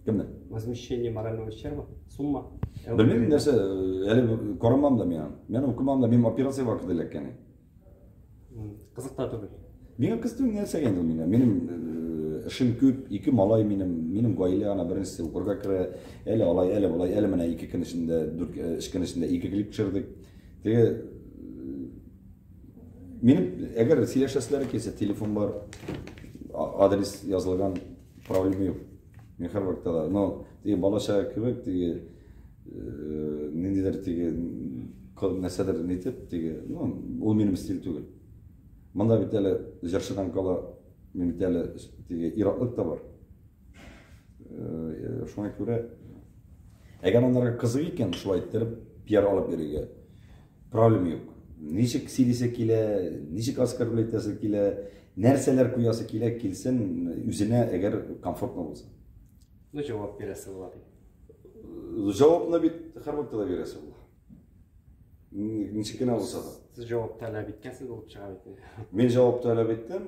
[SPEAKER 2] Кемнән?
[SPEAKER 3] Возмещение морального ущерба? Сумма?
[SPEAKER 2] Белмим, нәрсә, әле карамам да мин аны. Мин укымам да, минем операция вакыты эләккән.
[SPEAKER 3] Кызык та түгел.
[SPEAKER 2] Миңа кыз түгел, нәрсәгә инде ул миңа? Минем эшем күп, ике малай минем, минем гаилә, ана беренчесе укырга керә, әле алай, әле болай, әле менә 2 көн эчендә, 4, 3 көн эчендә 2 клип төшердек. Теге минем, әгәр сөйләшәселәре килсә, телефон бар, адрес язылган, проблема юк. Мин һәрвакытта да, но теге балача кебек, теге ниндидер теге нәрсәдер нитеп, теге, ну, ул минем стиль түгел. Монда бит әле җырчыдан кала, мин бит әле теге ир-атлык та бар. Шуңа күрә, әгәр аннарга кызык икән, шулай иттереп пиар алып йөрергә, проблема юк. Ничек сөйлисе килә, ничек оскорблять итәсе килә, нәрсәләр куясы килә, килсен үзенә, әгәр комфортно булса.
[SPEAKER 3] Ну, җавап бирәсе була бит.
[SPEAKER 2] Җавапны бит һәрвакытта да бирәсе була. Ничек кенә булса да.
[SPEAKER 3] Сез җавап таләп иткәнсез булып чыга бит.
[SPEAKER 2] Мин җавап таләп иттем,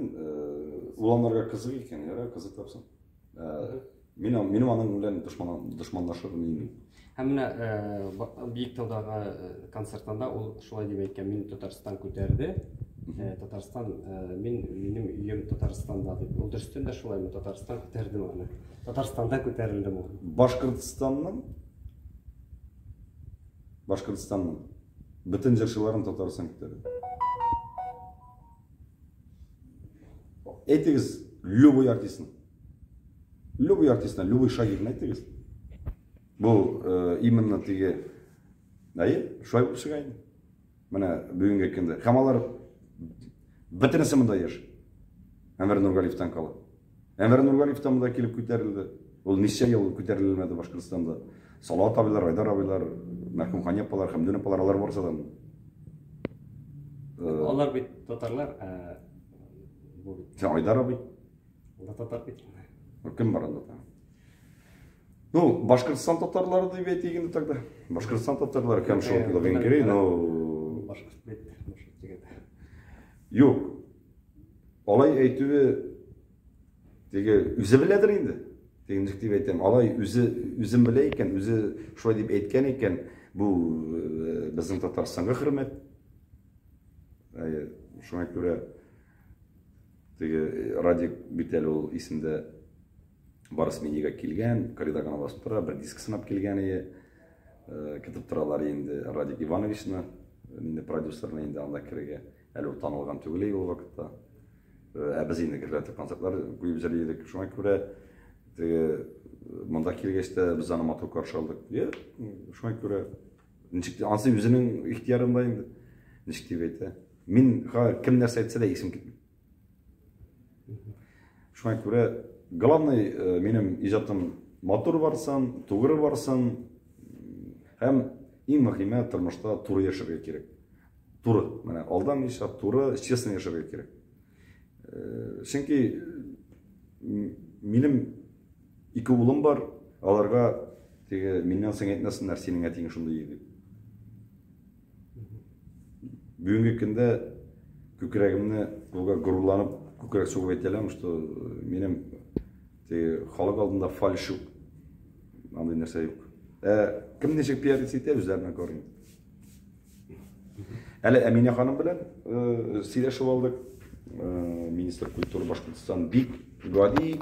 [SPEAKER 2] ул анарга кызык икән, ярар, кызык тапсын. Мин минем аның белән дошманлашыр нием юк.
[SPEAKER 3] Һәм менә Биектаудагы концертында ул шулай дип әйткән, мин Татарстан күтәрде. Татарстан, минем өем Татарстанда дип. Ул дөрестән дә шулаймы? Татарстан күтәрде аны. Татарстанда күтәрелде ул.
[SPEAKER 2] Башкортстанның бөтен җырчыларын Татарстан күтәрде. Әйтегез, любой артистны. Любой артистны, любой шагирны әйтегез. Бу именно теге, әйе, шулай булып чыга инде. Менә бүгенге көндә. Һәм алар бөтенесе монда яши. Әнвәр Нургалиевтан кала. Әнвәр Нургалиев та монда килеп күтәрелде. Ул ничә ел күтәрелмәде Башкортстанда. Салават абыйлар, Айдар абыйлар, мәрхүм Хания апалар, Хәмдүн апалар, алар барысы да монда.
[SPEAKER 3] Алар бит татарлар, бу бит.
[SPEAKER 2] Сен Айдар абый.
[SPEAKER 3] Ул да татар бит.
[SPEAKER 2] Кем бар анда тагын? Ну, Башкортстан татарлары дип әйтик инде тогда. Башкортстан татарлары кем шул килгән кирәк, но
[SPEAKER 3] Башкорт бит, башкорт егете.
[SPEAKER 2] Юк. Алай әйтүе теге үзе беләдер инде. Теге ничек дип әйтәм, алай үзе үзен белә икән, үзе шулай дип әйткән икән, бу безнең Татарстанга хөрмәт. Әйе, шуңа күрә Теге Радик бит әле ул исемдә Барыс Медиага килгән, коридорга гына басып тора, бер диск сынап килгән ие. Көтеп торалар инде Радик Ивановичны, инде продюсерны инде анда керергә. Әле ул танылган түгел иде ул вакытта. Ә без инде гөрләтеп концертлар куеп йөри идек. Шуңа күрә теге монда килгәч тә без аны матур каршы алдык. Шуңа күрә ничек ансы үзенең ихтыярында инде. Ничек дип әйтә. Мин кем нәрсә әйтсә дә исем китми. Шуңа күрә главный э, минем иҗатым матур барсын, тугры барсын һәм иң мөһиме тормышта туры яшәргә кирәк. Туры, менә алдамыйча, туры, честно яшәргә кирәк. Э, чөнки минем ике улым бар, аларга теге миннән соң әйтмәсеннәр, синең әтиең шундый дип. Бүгенге көндә күкрәгемне кулга горурланып күкрәк сугып әйтә алам, что минем теге халык алдында фальш юк. Андый нәрсә юк. Ә кем ничек пиариться итә, үзләренә карыйм. Әле Әминә ханым белән э, сөйләшеп алдык. Э, министр культуры Башкортстан бик гади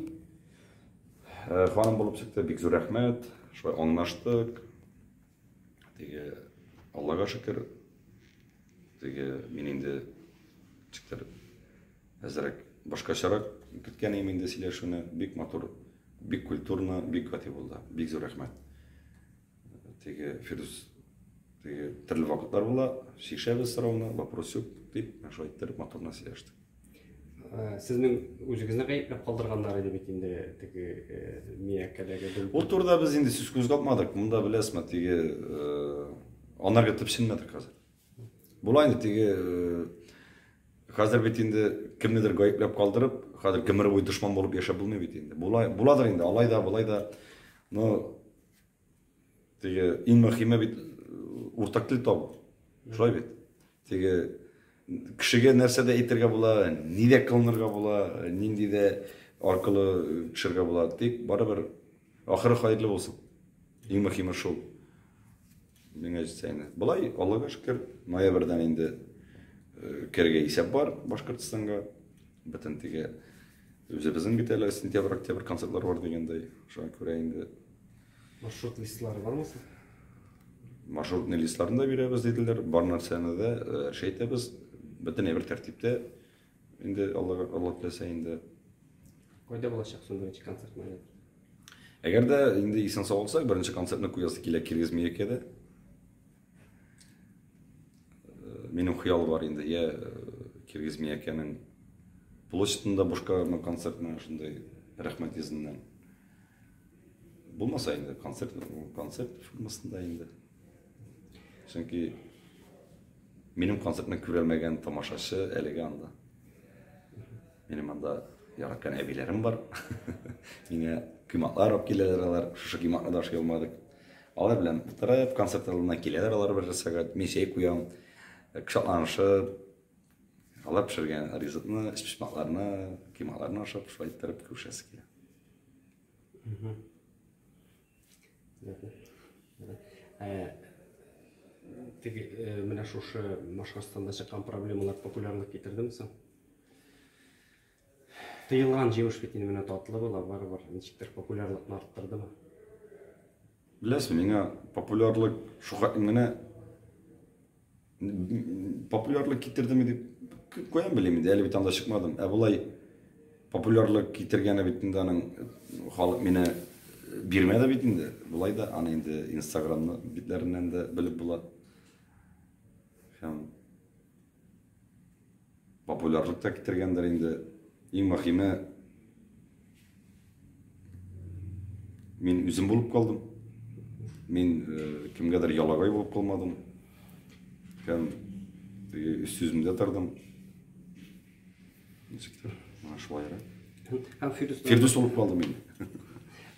[SPEAKER 2] э, ханым булып чыкты. Бик зур рәхмәт. Шулай аңлаштык. Теге Аллага шөкер, теге мин инде ничектер әзрәк башкачарак көткән идем инде сөйләшүне. Бик матур, бик культурно, бик гади булды. Бик зур рәхмәт. Теге Фирдүс, теге төрле вакытлар була, чишәбез сорауны, вопрос юк дип, шулай иттереп матур гына сөйләштек.
[SPEAKER 3] Э, сезнең үзегезне гаепләп калдырганнар иде бит инде теге э, Миякәдәге.
[SPEAKER 2] Ул турыда без инде сүз кузгатмадык. Монда беләсезме, теге э, анарга төпченмәдек хәзер. Була инде теге хәзер бит инде кемнедер гаепләп калдырып, хәзер гомер буе дошман булып яшәп булмый бит инде. Була, буладыр инде, алай да, болай да. Но Теге иң мөһиме бит уртак тел табу. Шулай бит. Теге кешегә нәрсә дә әйтергә була, ни дә кылынырга була, нинди дә аркылы төшергә була. Тик барыбер ахыры хәерле булсын. Иң мөһиме шул. Миңа җитсә инде. Болай, Аллага шөкер, ноябрьдән инде керергә исәп бар Башкортстанга. Бөтен теге үзебезнең бит әле сентябрь, октябрь концертлар бар дигәндәй. Шуңа күрә инде
[SPEAKER 3] Маршрут листлары бармы соң?
[SPEAKER 2] Маршрутный листларын да бирәбез диделәр. Бар нәрсәне дә эш әйтәбез. Бөтен әйбер тәртиптә. Инде Алла Алла теләсә инде.
[SPEAKER 3] Кайда булачак соң беренче концерт ноябрь?
[SPEAKER 2] Әгәр дә инде исән сау булсак, беренче концертны куясы килә Киргиз Миякәдә. Минем хыял бар инде, я Киргиз Миякәнең площадында бушка концертны шундай рәхмәт йөзеннән. Булмаса инде концерт, концерт формасында инде. Чөнки минем концертны күрәлмәгән тамашачы әлегә анда. Минем анда яраткан әбиләрем бар. Миңа коймаклар алып киләләр алар. Шушы коймакны да ашый алмадык. Алар белән утырып, концерт алдыннан киләләр алар бер сәгать. Мин чәй куям. Кочакланышып, алар пешергән ризыкны, өчпочмакларны, коймакларны ашап, шулай иттереп күрешәсе килә.
[SPEAKER 3] Теге менә шушы Башкортстанда чыккан проблемалар популярлык китердеме соң? Тыелган җимеш бит инде менә татлы була, барыбер ничектер популярлыкны арттырдымы?
[SPEAKER 2] Беләсең, миңа популярлык шул генә популярлык китердеме дип каян белим инде, әле бит анда чыкмадым. Ә болай популярлык китергәне бит инде аның халык мине бирмәде бит инде. Болай да аны инде Инстаграмны битләреннән дә белеп була. Һәм популярлык та китергәндер инде. Иң мөһиме мин үзем булып калдым. Мин э, кемгәдер ялагай булып калмадым. Һәм теге үз сүземдә тордым. Ничектер, менә шулайрак.
[SPEAKER 3] Һәм Фирдүс
[SPEAKER 2] Фирдүс булып калдым мин.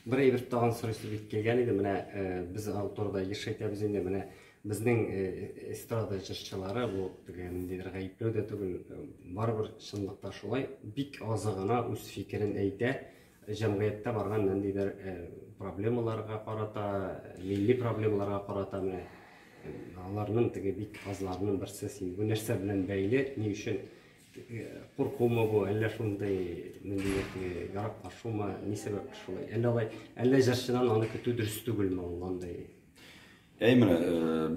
[SPEAKER 3] Бер әйбер тагын сорыйсы бик килгән иде. Менә э, без ул турыда еш әйтәбез инде. Менә безнең э, эстрада җырчылары бу теге ниндидер гаепләү дә түгел, барыбер чынлыкта шулай, бик азы гына үз фикерен әйтә. Җәмгыятьтә барган ниндидер проблемаларга карата, милли проблемаларга карата менә аларның теге бик азларының берсе син. Бу нәрсә белән бәйле? Ни өчен? Куркумы бу, әллә шундый ниндидер теге яраклашумы, ни сәбәпле шулай? Әллә алай, әллә җырчыдан аны көтү дөрес түгелме ул андый?
[SPEAKER 2] Әй менә,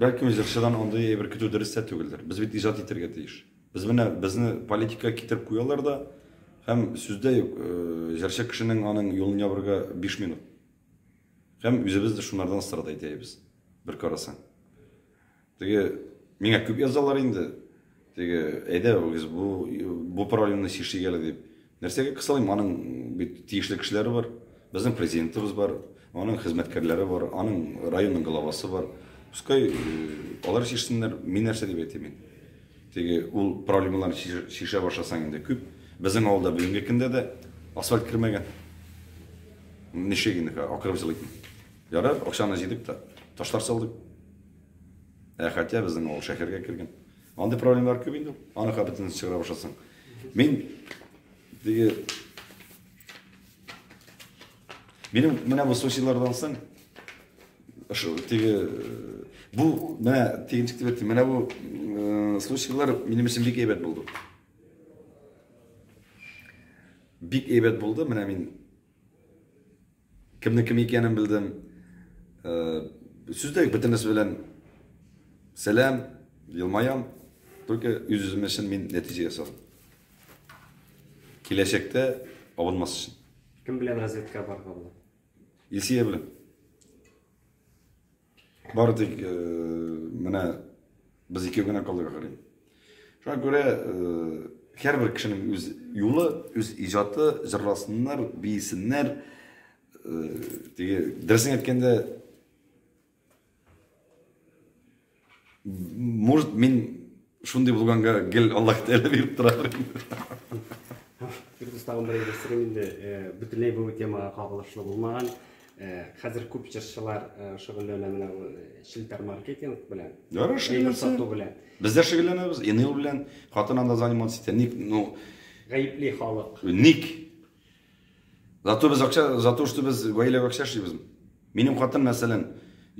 [SPEAKER 2] бәлкем җырчыдан андый әйбер көтү дөрес тә түгелдер. Без бит иҗат итәргә тиеш. Без менә безне политикага китереп куялар да, һәм сүз дә юк, җырчы кешенең аның юлын ябырга 5 минут. Һәм үзебез дә шунардан страдать итәбез, бер карасаң. Теге миңа күп язалар инде. Теге әйдә без бу проблеманы чишик әле дип. Нәрсәгә кысалыйм? Аның бит тиешле кешеләре бар. Безнең президентыбыз бар, аның хезмәткәрләре бар, аның районның главасы бар. Пускай алар чишсеннәр, мин нәрсә дип әйтим инде. Теге ул проблемаларны чишә башласаң инде күп. Безнең авылда бүгенге көндә дә асфальт кермәгән. Ничек инде акырып җылыйк. Ярар, акчаны җыйдык та, ташлар салдык. Ә хотя безнең авыл шәһәргә кергән. Андый проблемалар күп инде. Аны бөтенесен чыгара башласаң. Мин теге Минем менә бу случайлардан соң теге бу менә теге ничек дип әйтим, менә бу случайлар минем өчен бик әйбәт булды. Бик әйбәт булды. Менә мин кемнең кем икәнен белдем. Сүз дә юк, бөтенесе белән сәлам, елмаям. Только үз-үзем өчен мин нәтиҗә ясадым. Киләчәктә абынмас өчен.
[SPEAKER 3] Кем белән разведка барырга була?
[SPEAKER 2] Илсөя белән. Бары тик менә без икәү генә калдык ахыры. Шуңа күрә һәрбер кешенең үз юлы, үз иҗаты, җырласыннар, биесеннәр. Теге дөресен әйткәндә, может, мин шундый булганга гел Аллаһ Тәгалә биреп тора.
[SPEAKER 3] Фирдүс, тагын бер әйбер сорыйм инде, бөтенләй бу темага кагылышлы булмаган. Хәзер күп җырчылар шөгыльләнә менә бу челтәр маркетинг белән.
[SPEAKER 2] Ярар,
[SPEAKER 3] Әйбер сату белән.
[SPEAKER 2] Без дә шөгыльләнәбез, Энел белән, хатын анда заниматься итә. Ник, ну,
[SPEAKER 3] гаепли халык.
[SPEAKER 2] Ник? Зато без акча, зато что без гаиләгә акча эшлибез. Минем хатын, мәсәлән,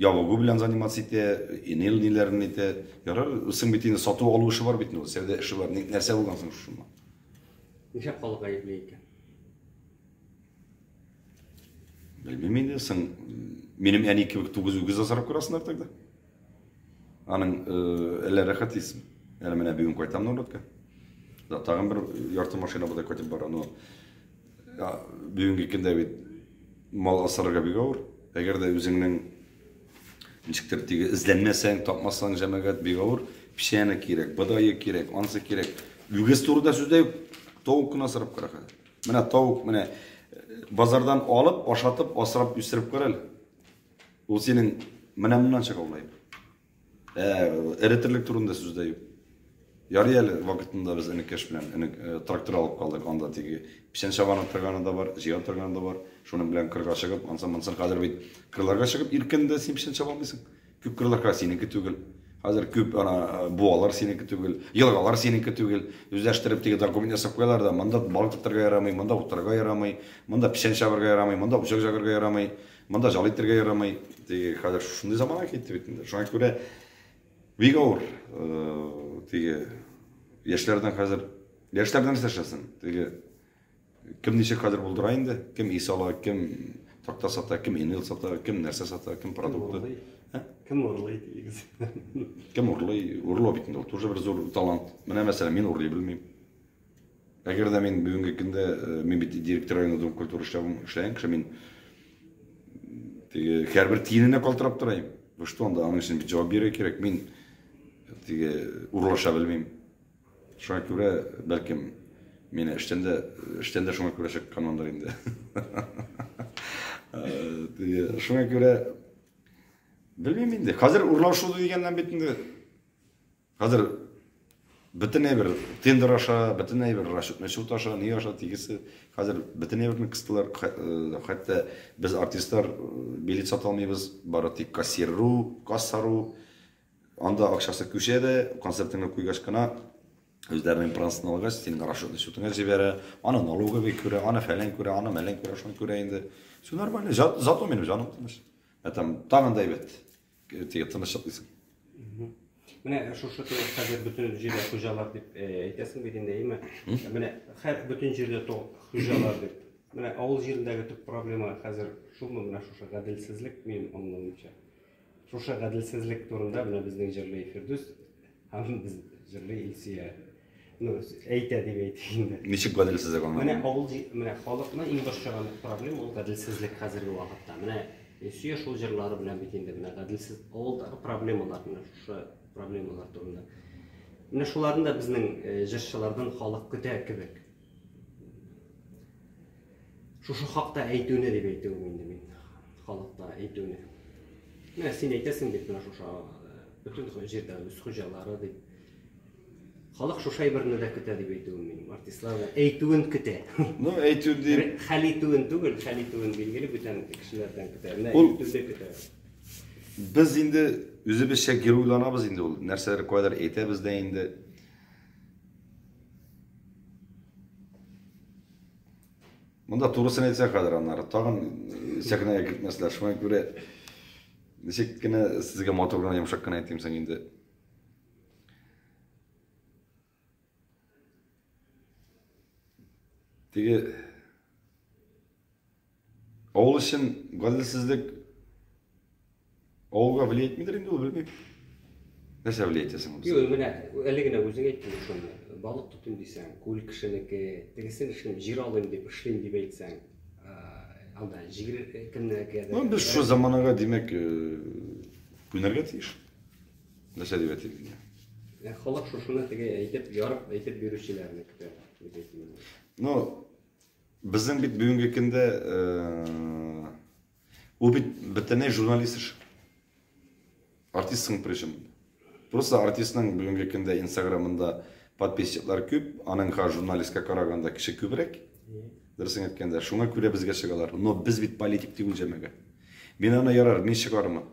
[SPEAKER 2] ябыгу белән заниматься итә, Энел ниләрен итә. Ярар, соң бит инде сату алу эше бар бит инде, сәүдә эше бар. Нәрсә булган соң шушында?
[SPEAKER 3] Нишләп халык гаепли икән?
[SPEAKER 2] Белмим инде, соң минем әни кебек тугыз үгез асрап карасыннар тогда. Аның әллә рәхәт исем. Әле менә бүген кайтам Нурлатка. Да, тагын бер ярты машина бодай кайтып бара. Но бүгенге көндә бит мал асрарга бик авыр. Әгәр дә үзеңнең ничектер теге эзләнмәсәң, тапмасаң, җәмәгать, бик авыр. Печәне кирәк, бодае кирәк, ансы кирәк. Үгез турында сүз дә юк. Тавык кына асрап кара хәзер. Менә тавык, менә базардан алып, ашатып, асрап, үстереп кара әле. Ул синең менә моннан чыга ул әйбер. Эре терлек турында сүз дә юк. Ярый әле вакытында без энекәш белән энек, трактор алып калдык. Анда теге печән чабана торганы да бар, җыя торганы да бар. Шуның белән кырга чыгып, ансын монсын хәзер бит кырларга чыгып иркен дә син печән чаба алмыйсың. Күп кырлар синеке түгел. Хәзер күп ана буалар синеке түгел, елгалар синеке түгел. Үзләштереп теге документ ясап куялар да, монда балык тотарга ярамый, монда утырырга ярамый, монда печән чабарга ярамый, монда учак җагарга ярамый, монда жал итәргә ярамый. Теге хәзер шундый замана китте бит инде. Шуңа күрә бик авыр. Теге яшьләрдән хәзер яшьләрдән нәрсә эшләсен? Теге кем ничек хәзер булдыра инде? Кем ис ала, кем такта сата, кем инил сата, кем нәрсә сата, кем продукты.
[SPEAKER 3] Кем урлый дигез.
[SPEAKER 2] Кем урлый? Урлау бит инде ул тоже бер зур талант. Менә мәсәлән, мин урлый белмим. Әгәр дә мин бүгенге көндә мин бит директор районында дом культуры эшләгән кеше, мин теге һәрбер тиененә калтырап торайым. Вы что, анда аның өчен бит җавап бирергә кирәк. Мин теге урлаша белмим. Шуңа күрә, бәлкем, мине эштән дә, эштән дә шуңа күрә чыкканмындыр инде. Теге, шуңа күрә белмим инде. Хәзер урлашу дигәннән бит инде. Хәзер бөтен әйбер тендер аша, бөтен әйбер расчетный счет аша, ни аша, тигесе. Хәзер бөтен әйберне кыстылар. Хәтта без артистлар билет сата алмыйбыз, бары тик кассиру, кассару. Анда акчасы күчә дә, концертыңны куйгач кына, үзләренең процентын алгач, синең расчетный счетыңа җибәрә, аны налоговый күрә, аны фәлән күрә, аны мәлән күрә, шуны күрә инде. Все нормально. Зато минем җаным тыныч. Ә там тагын да әйбәт. Теге тыныч йоклыйсың.
[SPEAKER 3] Менә шушы теге хәзер бөтен җирдә хуҗалар дип әйтәсең бит инде, әйме? Менә һәр бөтен җирдә хуҗалар дип. Менә авыл җирендәге төп проблема хәзер шулмы, менә шушы гаделсезлек, минем аңлавымча. Шушы гаделсезлек турында менә безнең җырлый Фирдүс һәм без җырлый Илсөя. Ну, әйтә дип әйтик инде.
[SPEAKER 2] Ничек гаделсезлек аңламыйм.
[SPEAKER 3] Менә авыл менә халыкны иң борчыган проблема ул гаделсезлек хәзерге вакытта. Менә Илсөя шул җырлары белән бит инде менә гаделсез авылдагы проблемалар, менә шушы проблемалар турында. Менә шуларны да безнең җырчылардан халык көтә кебек. Шушы хакта әйтүне дип әйтүем инде мин. Халыкта әйтүне. Менә син әйтәсең бит менә шушы бөтен җирдә үз хуҗалары дип. Халык шушы әйберне дә көтә дип әйтүем минем. Артистлар да әйтүен көтә.
[SPEAKER 2] Ну, әйтү дип.
[SPEAKER 3] Хәл итүен түгел, хәл итүен билгеле бүтән кешеләрдән көтә. Менә әйтүне көтә.
[SPEAKER 2] Без инде үзебезчә геройланабыз инде ул. Нәрсәләр кайдыр әйтәбез дә инде. Монда турысын әйтсәк хәзер аннары тагын сәхнәгә кертмәсләр. Шуңа күрә ничек кенә сезгә матур гына, йомшак кына әйтим соң инде. Теге авыл өчен гаделсезлек Авылга влиять итмидер инде ул, белмим. Нәрсә влиять итәсең ул?
[SPEAKER 3] Юк, менә әле генә үзең әйттең шуны. Балык тотыйм дисәң, күл кешенеке, тегесен эшлим, җир алыйм дип эшлим дип әйтсәң, анда җир кемнеке?
[SPEAKER 2] Ну, без шул заманага, димәк, күнәргә тиеш. Нәрсә дип әйтим инде?
[SPEAKER 3] Халык шушыны теге әйтеп, ярып әйтеп бирүчеләрне көтә, дип әйтим.
[SPEAKER 2] Ну, безнең бит бүгенге көндә Ул бит бөтенләй журналист эше. Артистсың причем. Просто артистның бүгенге көндә инстаграмында подписчиклар күп, аның журналистка караганда кеше күбрәк. Дөресен әйткәндә, шуңа күрә безгә чыгалар. Но без бит политик түгел җәмәгать. Мин аны ярар, мин чыгармын.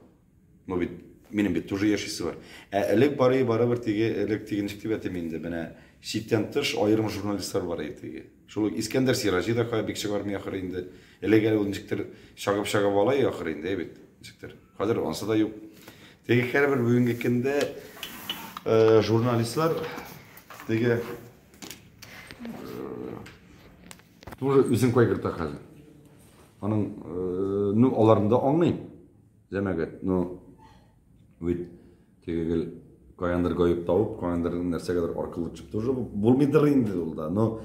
[SPEAKER 2] Но бит минем бит тоже яшисе бар. Ә элек бары барыбер теге элек теге ничек дип әйтим инде, менә читтән тыш аерым журналистлар бар иде теге. Шул ук Искәндәр Сираҗи да кая бик чыгармый ахыры инде. Элек әле ул ничектер чагып-чагып ала и ахыры инде, әй бит, ничектер. Хәзер ансы да юк. Теге һәрбер бүгенге көндә э, журналистлар теге э, тоже үзен кайгырта хәзер. Аның, э, ну, аларны да аңлыйм. Җәмәгать, ну, бит теге гел каяндыр гаеп табып, каяндыр нәрсәгәдер аркылы төшеп тоже булмыйдыр инде ул да. Но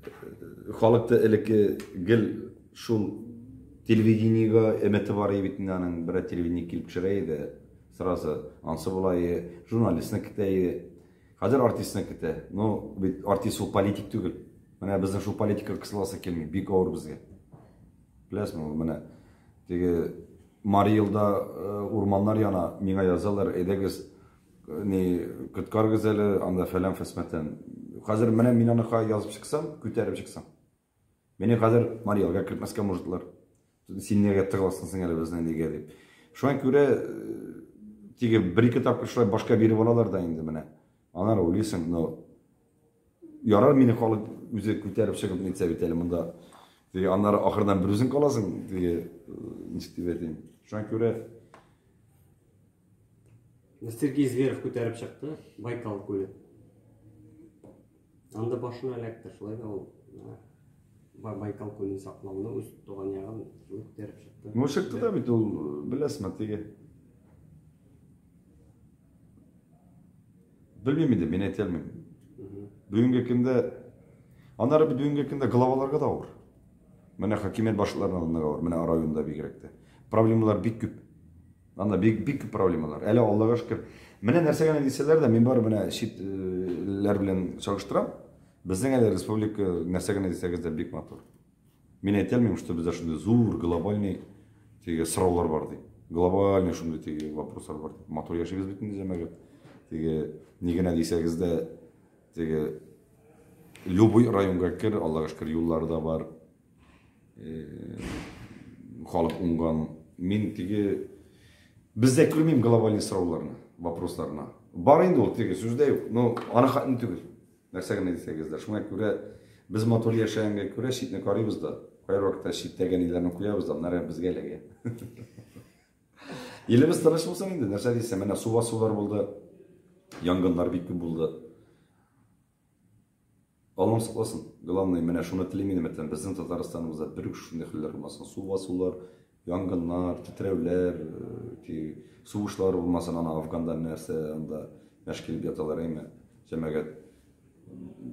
[SPEAKER 2] э, халыкта элекке гел шул телевидениегә өмете бар иде бит инде аның, берәр телевидение килеп төшерә иде, сразу ансы була иде, журналистны көтә иде. Хәзер артистны көтә. Ну, бит артист ул политик түгел. Менә безнең шул политикага кысыласы килми, бик авыр безгә. Беләсеңме, ул менә теге Мари елда э, урманнар яна, миңа язалар, әйдәгез, э, ни, коткарыгыз әле, анда фәлән фәсмәтән. Хәзер менә мин аны язып чыксам, күтәреп чыксам. Мине хәзер Мари елга кертмәскә можетлар. Син нигә тыгыласың соң әле безнең нигә дип. Шуңа күрә э, теге бер-ике тапкыр шулай башка биреп алалар да инде менә. Аннары уйлыйсың, но Ярар, мине халык үзе күтәреп чыгып нитсә бит әле монда. Теге аннары ахырдан бер үзең каласың, теге ничек дип әйтим. Шуңа күрә
[SPEAKER 3] Сергей Зверев күтәреп чыкты Байкал күле. Анда башына эләкте, шулай да ул Байкал күлен саклауны үз туган ягын шулай күтәреп чыкты.
[SPEAKER 2] Ну, чыкты да бит ул, беләсезме, теге Белмим инде, мин әйтә алмыйм. Бүгенге көндә аннары бит бүгенге көндә главаларга да авыр. Менә хакимият башлыкларына да авыр, менә районда бигрәк тә. Проблемалар бик күп. Анда бик бик күп проблемалар. Әле Аллага шөкер. Менә нәрсә генә дисәләр дә, мин бар менә читләр белән чагыштырам. Безнең әле республика нәрсә генә дисәгез дә бик матур. Мин әйтә алмыйм, что бездә шундый зур глобальный теге сораулар бар дип. Глобальный шундый теге вопрослар бар дип. Матур яшибез бит инде җәмәгать. Теге ни генә дисәгез дә, теге любой районга кер, Аллага шөкер, юллары да бар. Э, халык уңган. Мин теге бездә күрмим глобальный сорауларны, вопросларны. Бар инде ул теге сүз дә юк, но аны хәтле түгел. Нәрсә генә дисәгез дә, шуңа күрә без матур яшәгәнгә күрә читне карыйбыз да, кайбер вакытта читтәге ниләрне куябыз да, аннары безгә эләгә. Илебез тыныч булсын инде, нәрсә дисәм, менә су басулар булды. Янгыннар бик күп булды. Аллам сакласын. Главное, менә шуны телим инде, мәсәлән, безнең Татарстаныбызда бер үк шундый хәлләр булмасын. Су басулар, янгыннар, тетрәүләр, э, сугышлар булмасын, ана Афганда нәрсә анда мәш килеп яталар, әйме, җәмәгать.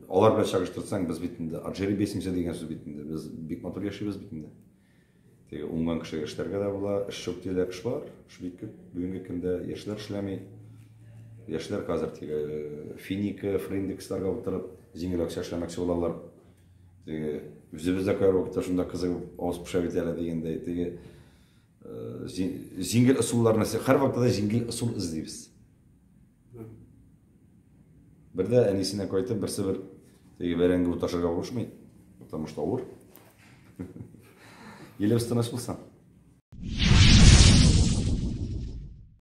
[SPEAKER 2] Алар белән чагыштырсаң, без бит инде отжири бесимся дигән сүз бит инде. Без бик матур яшибез бит инде. Теге уңган кешегә эшләргә дә була, эш юк диләр, эш бар, эш бик күп. Бүгенге көндә яшьләр эшләми. Яшьләр хәзер теге э, финика, фриндексларга утырып, җиңел акча эшләмәкче булалар. Теге үзебез дә кайбер вакытта шунда кызыгып авыз пешә бит әле дигәндәй, теге э, җиңел ысулларны һәрвакытта да җиңел ысул эзлибез. Бер дә әнисенә кайтып, берсе бер теге бәрәңге уташырга булышмый, потому что авыр. Илебез тыныч булсын.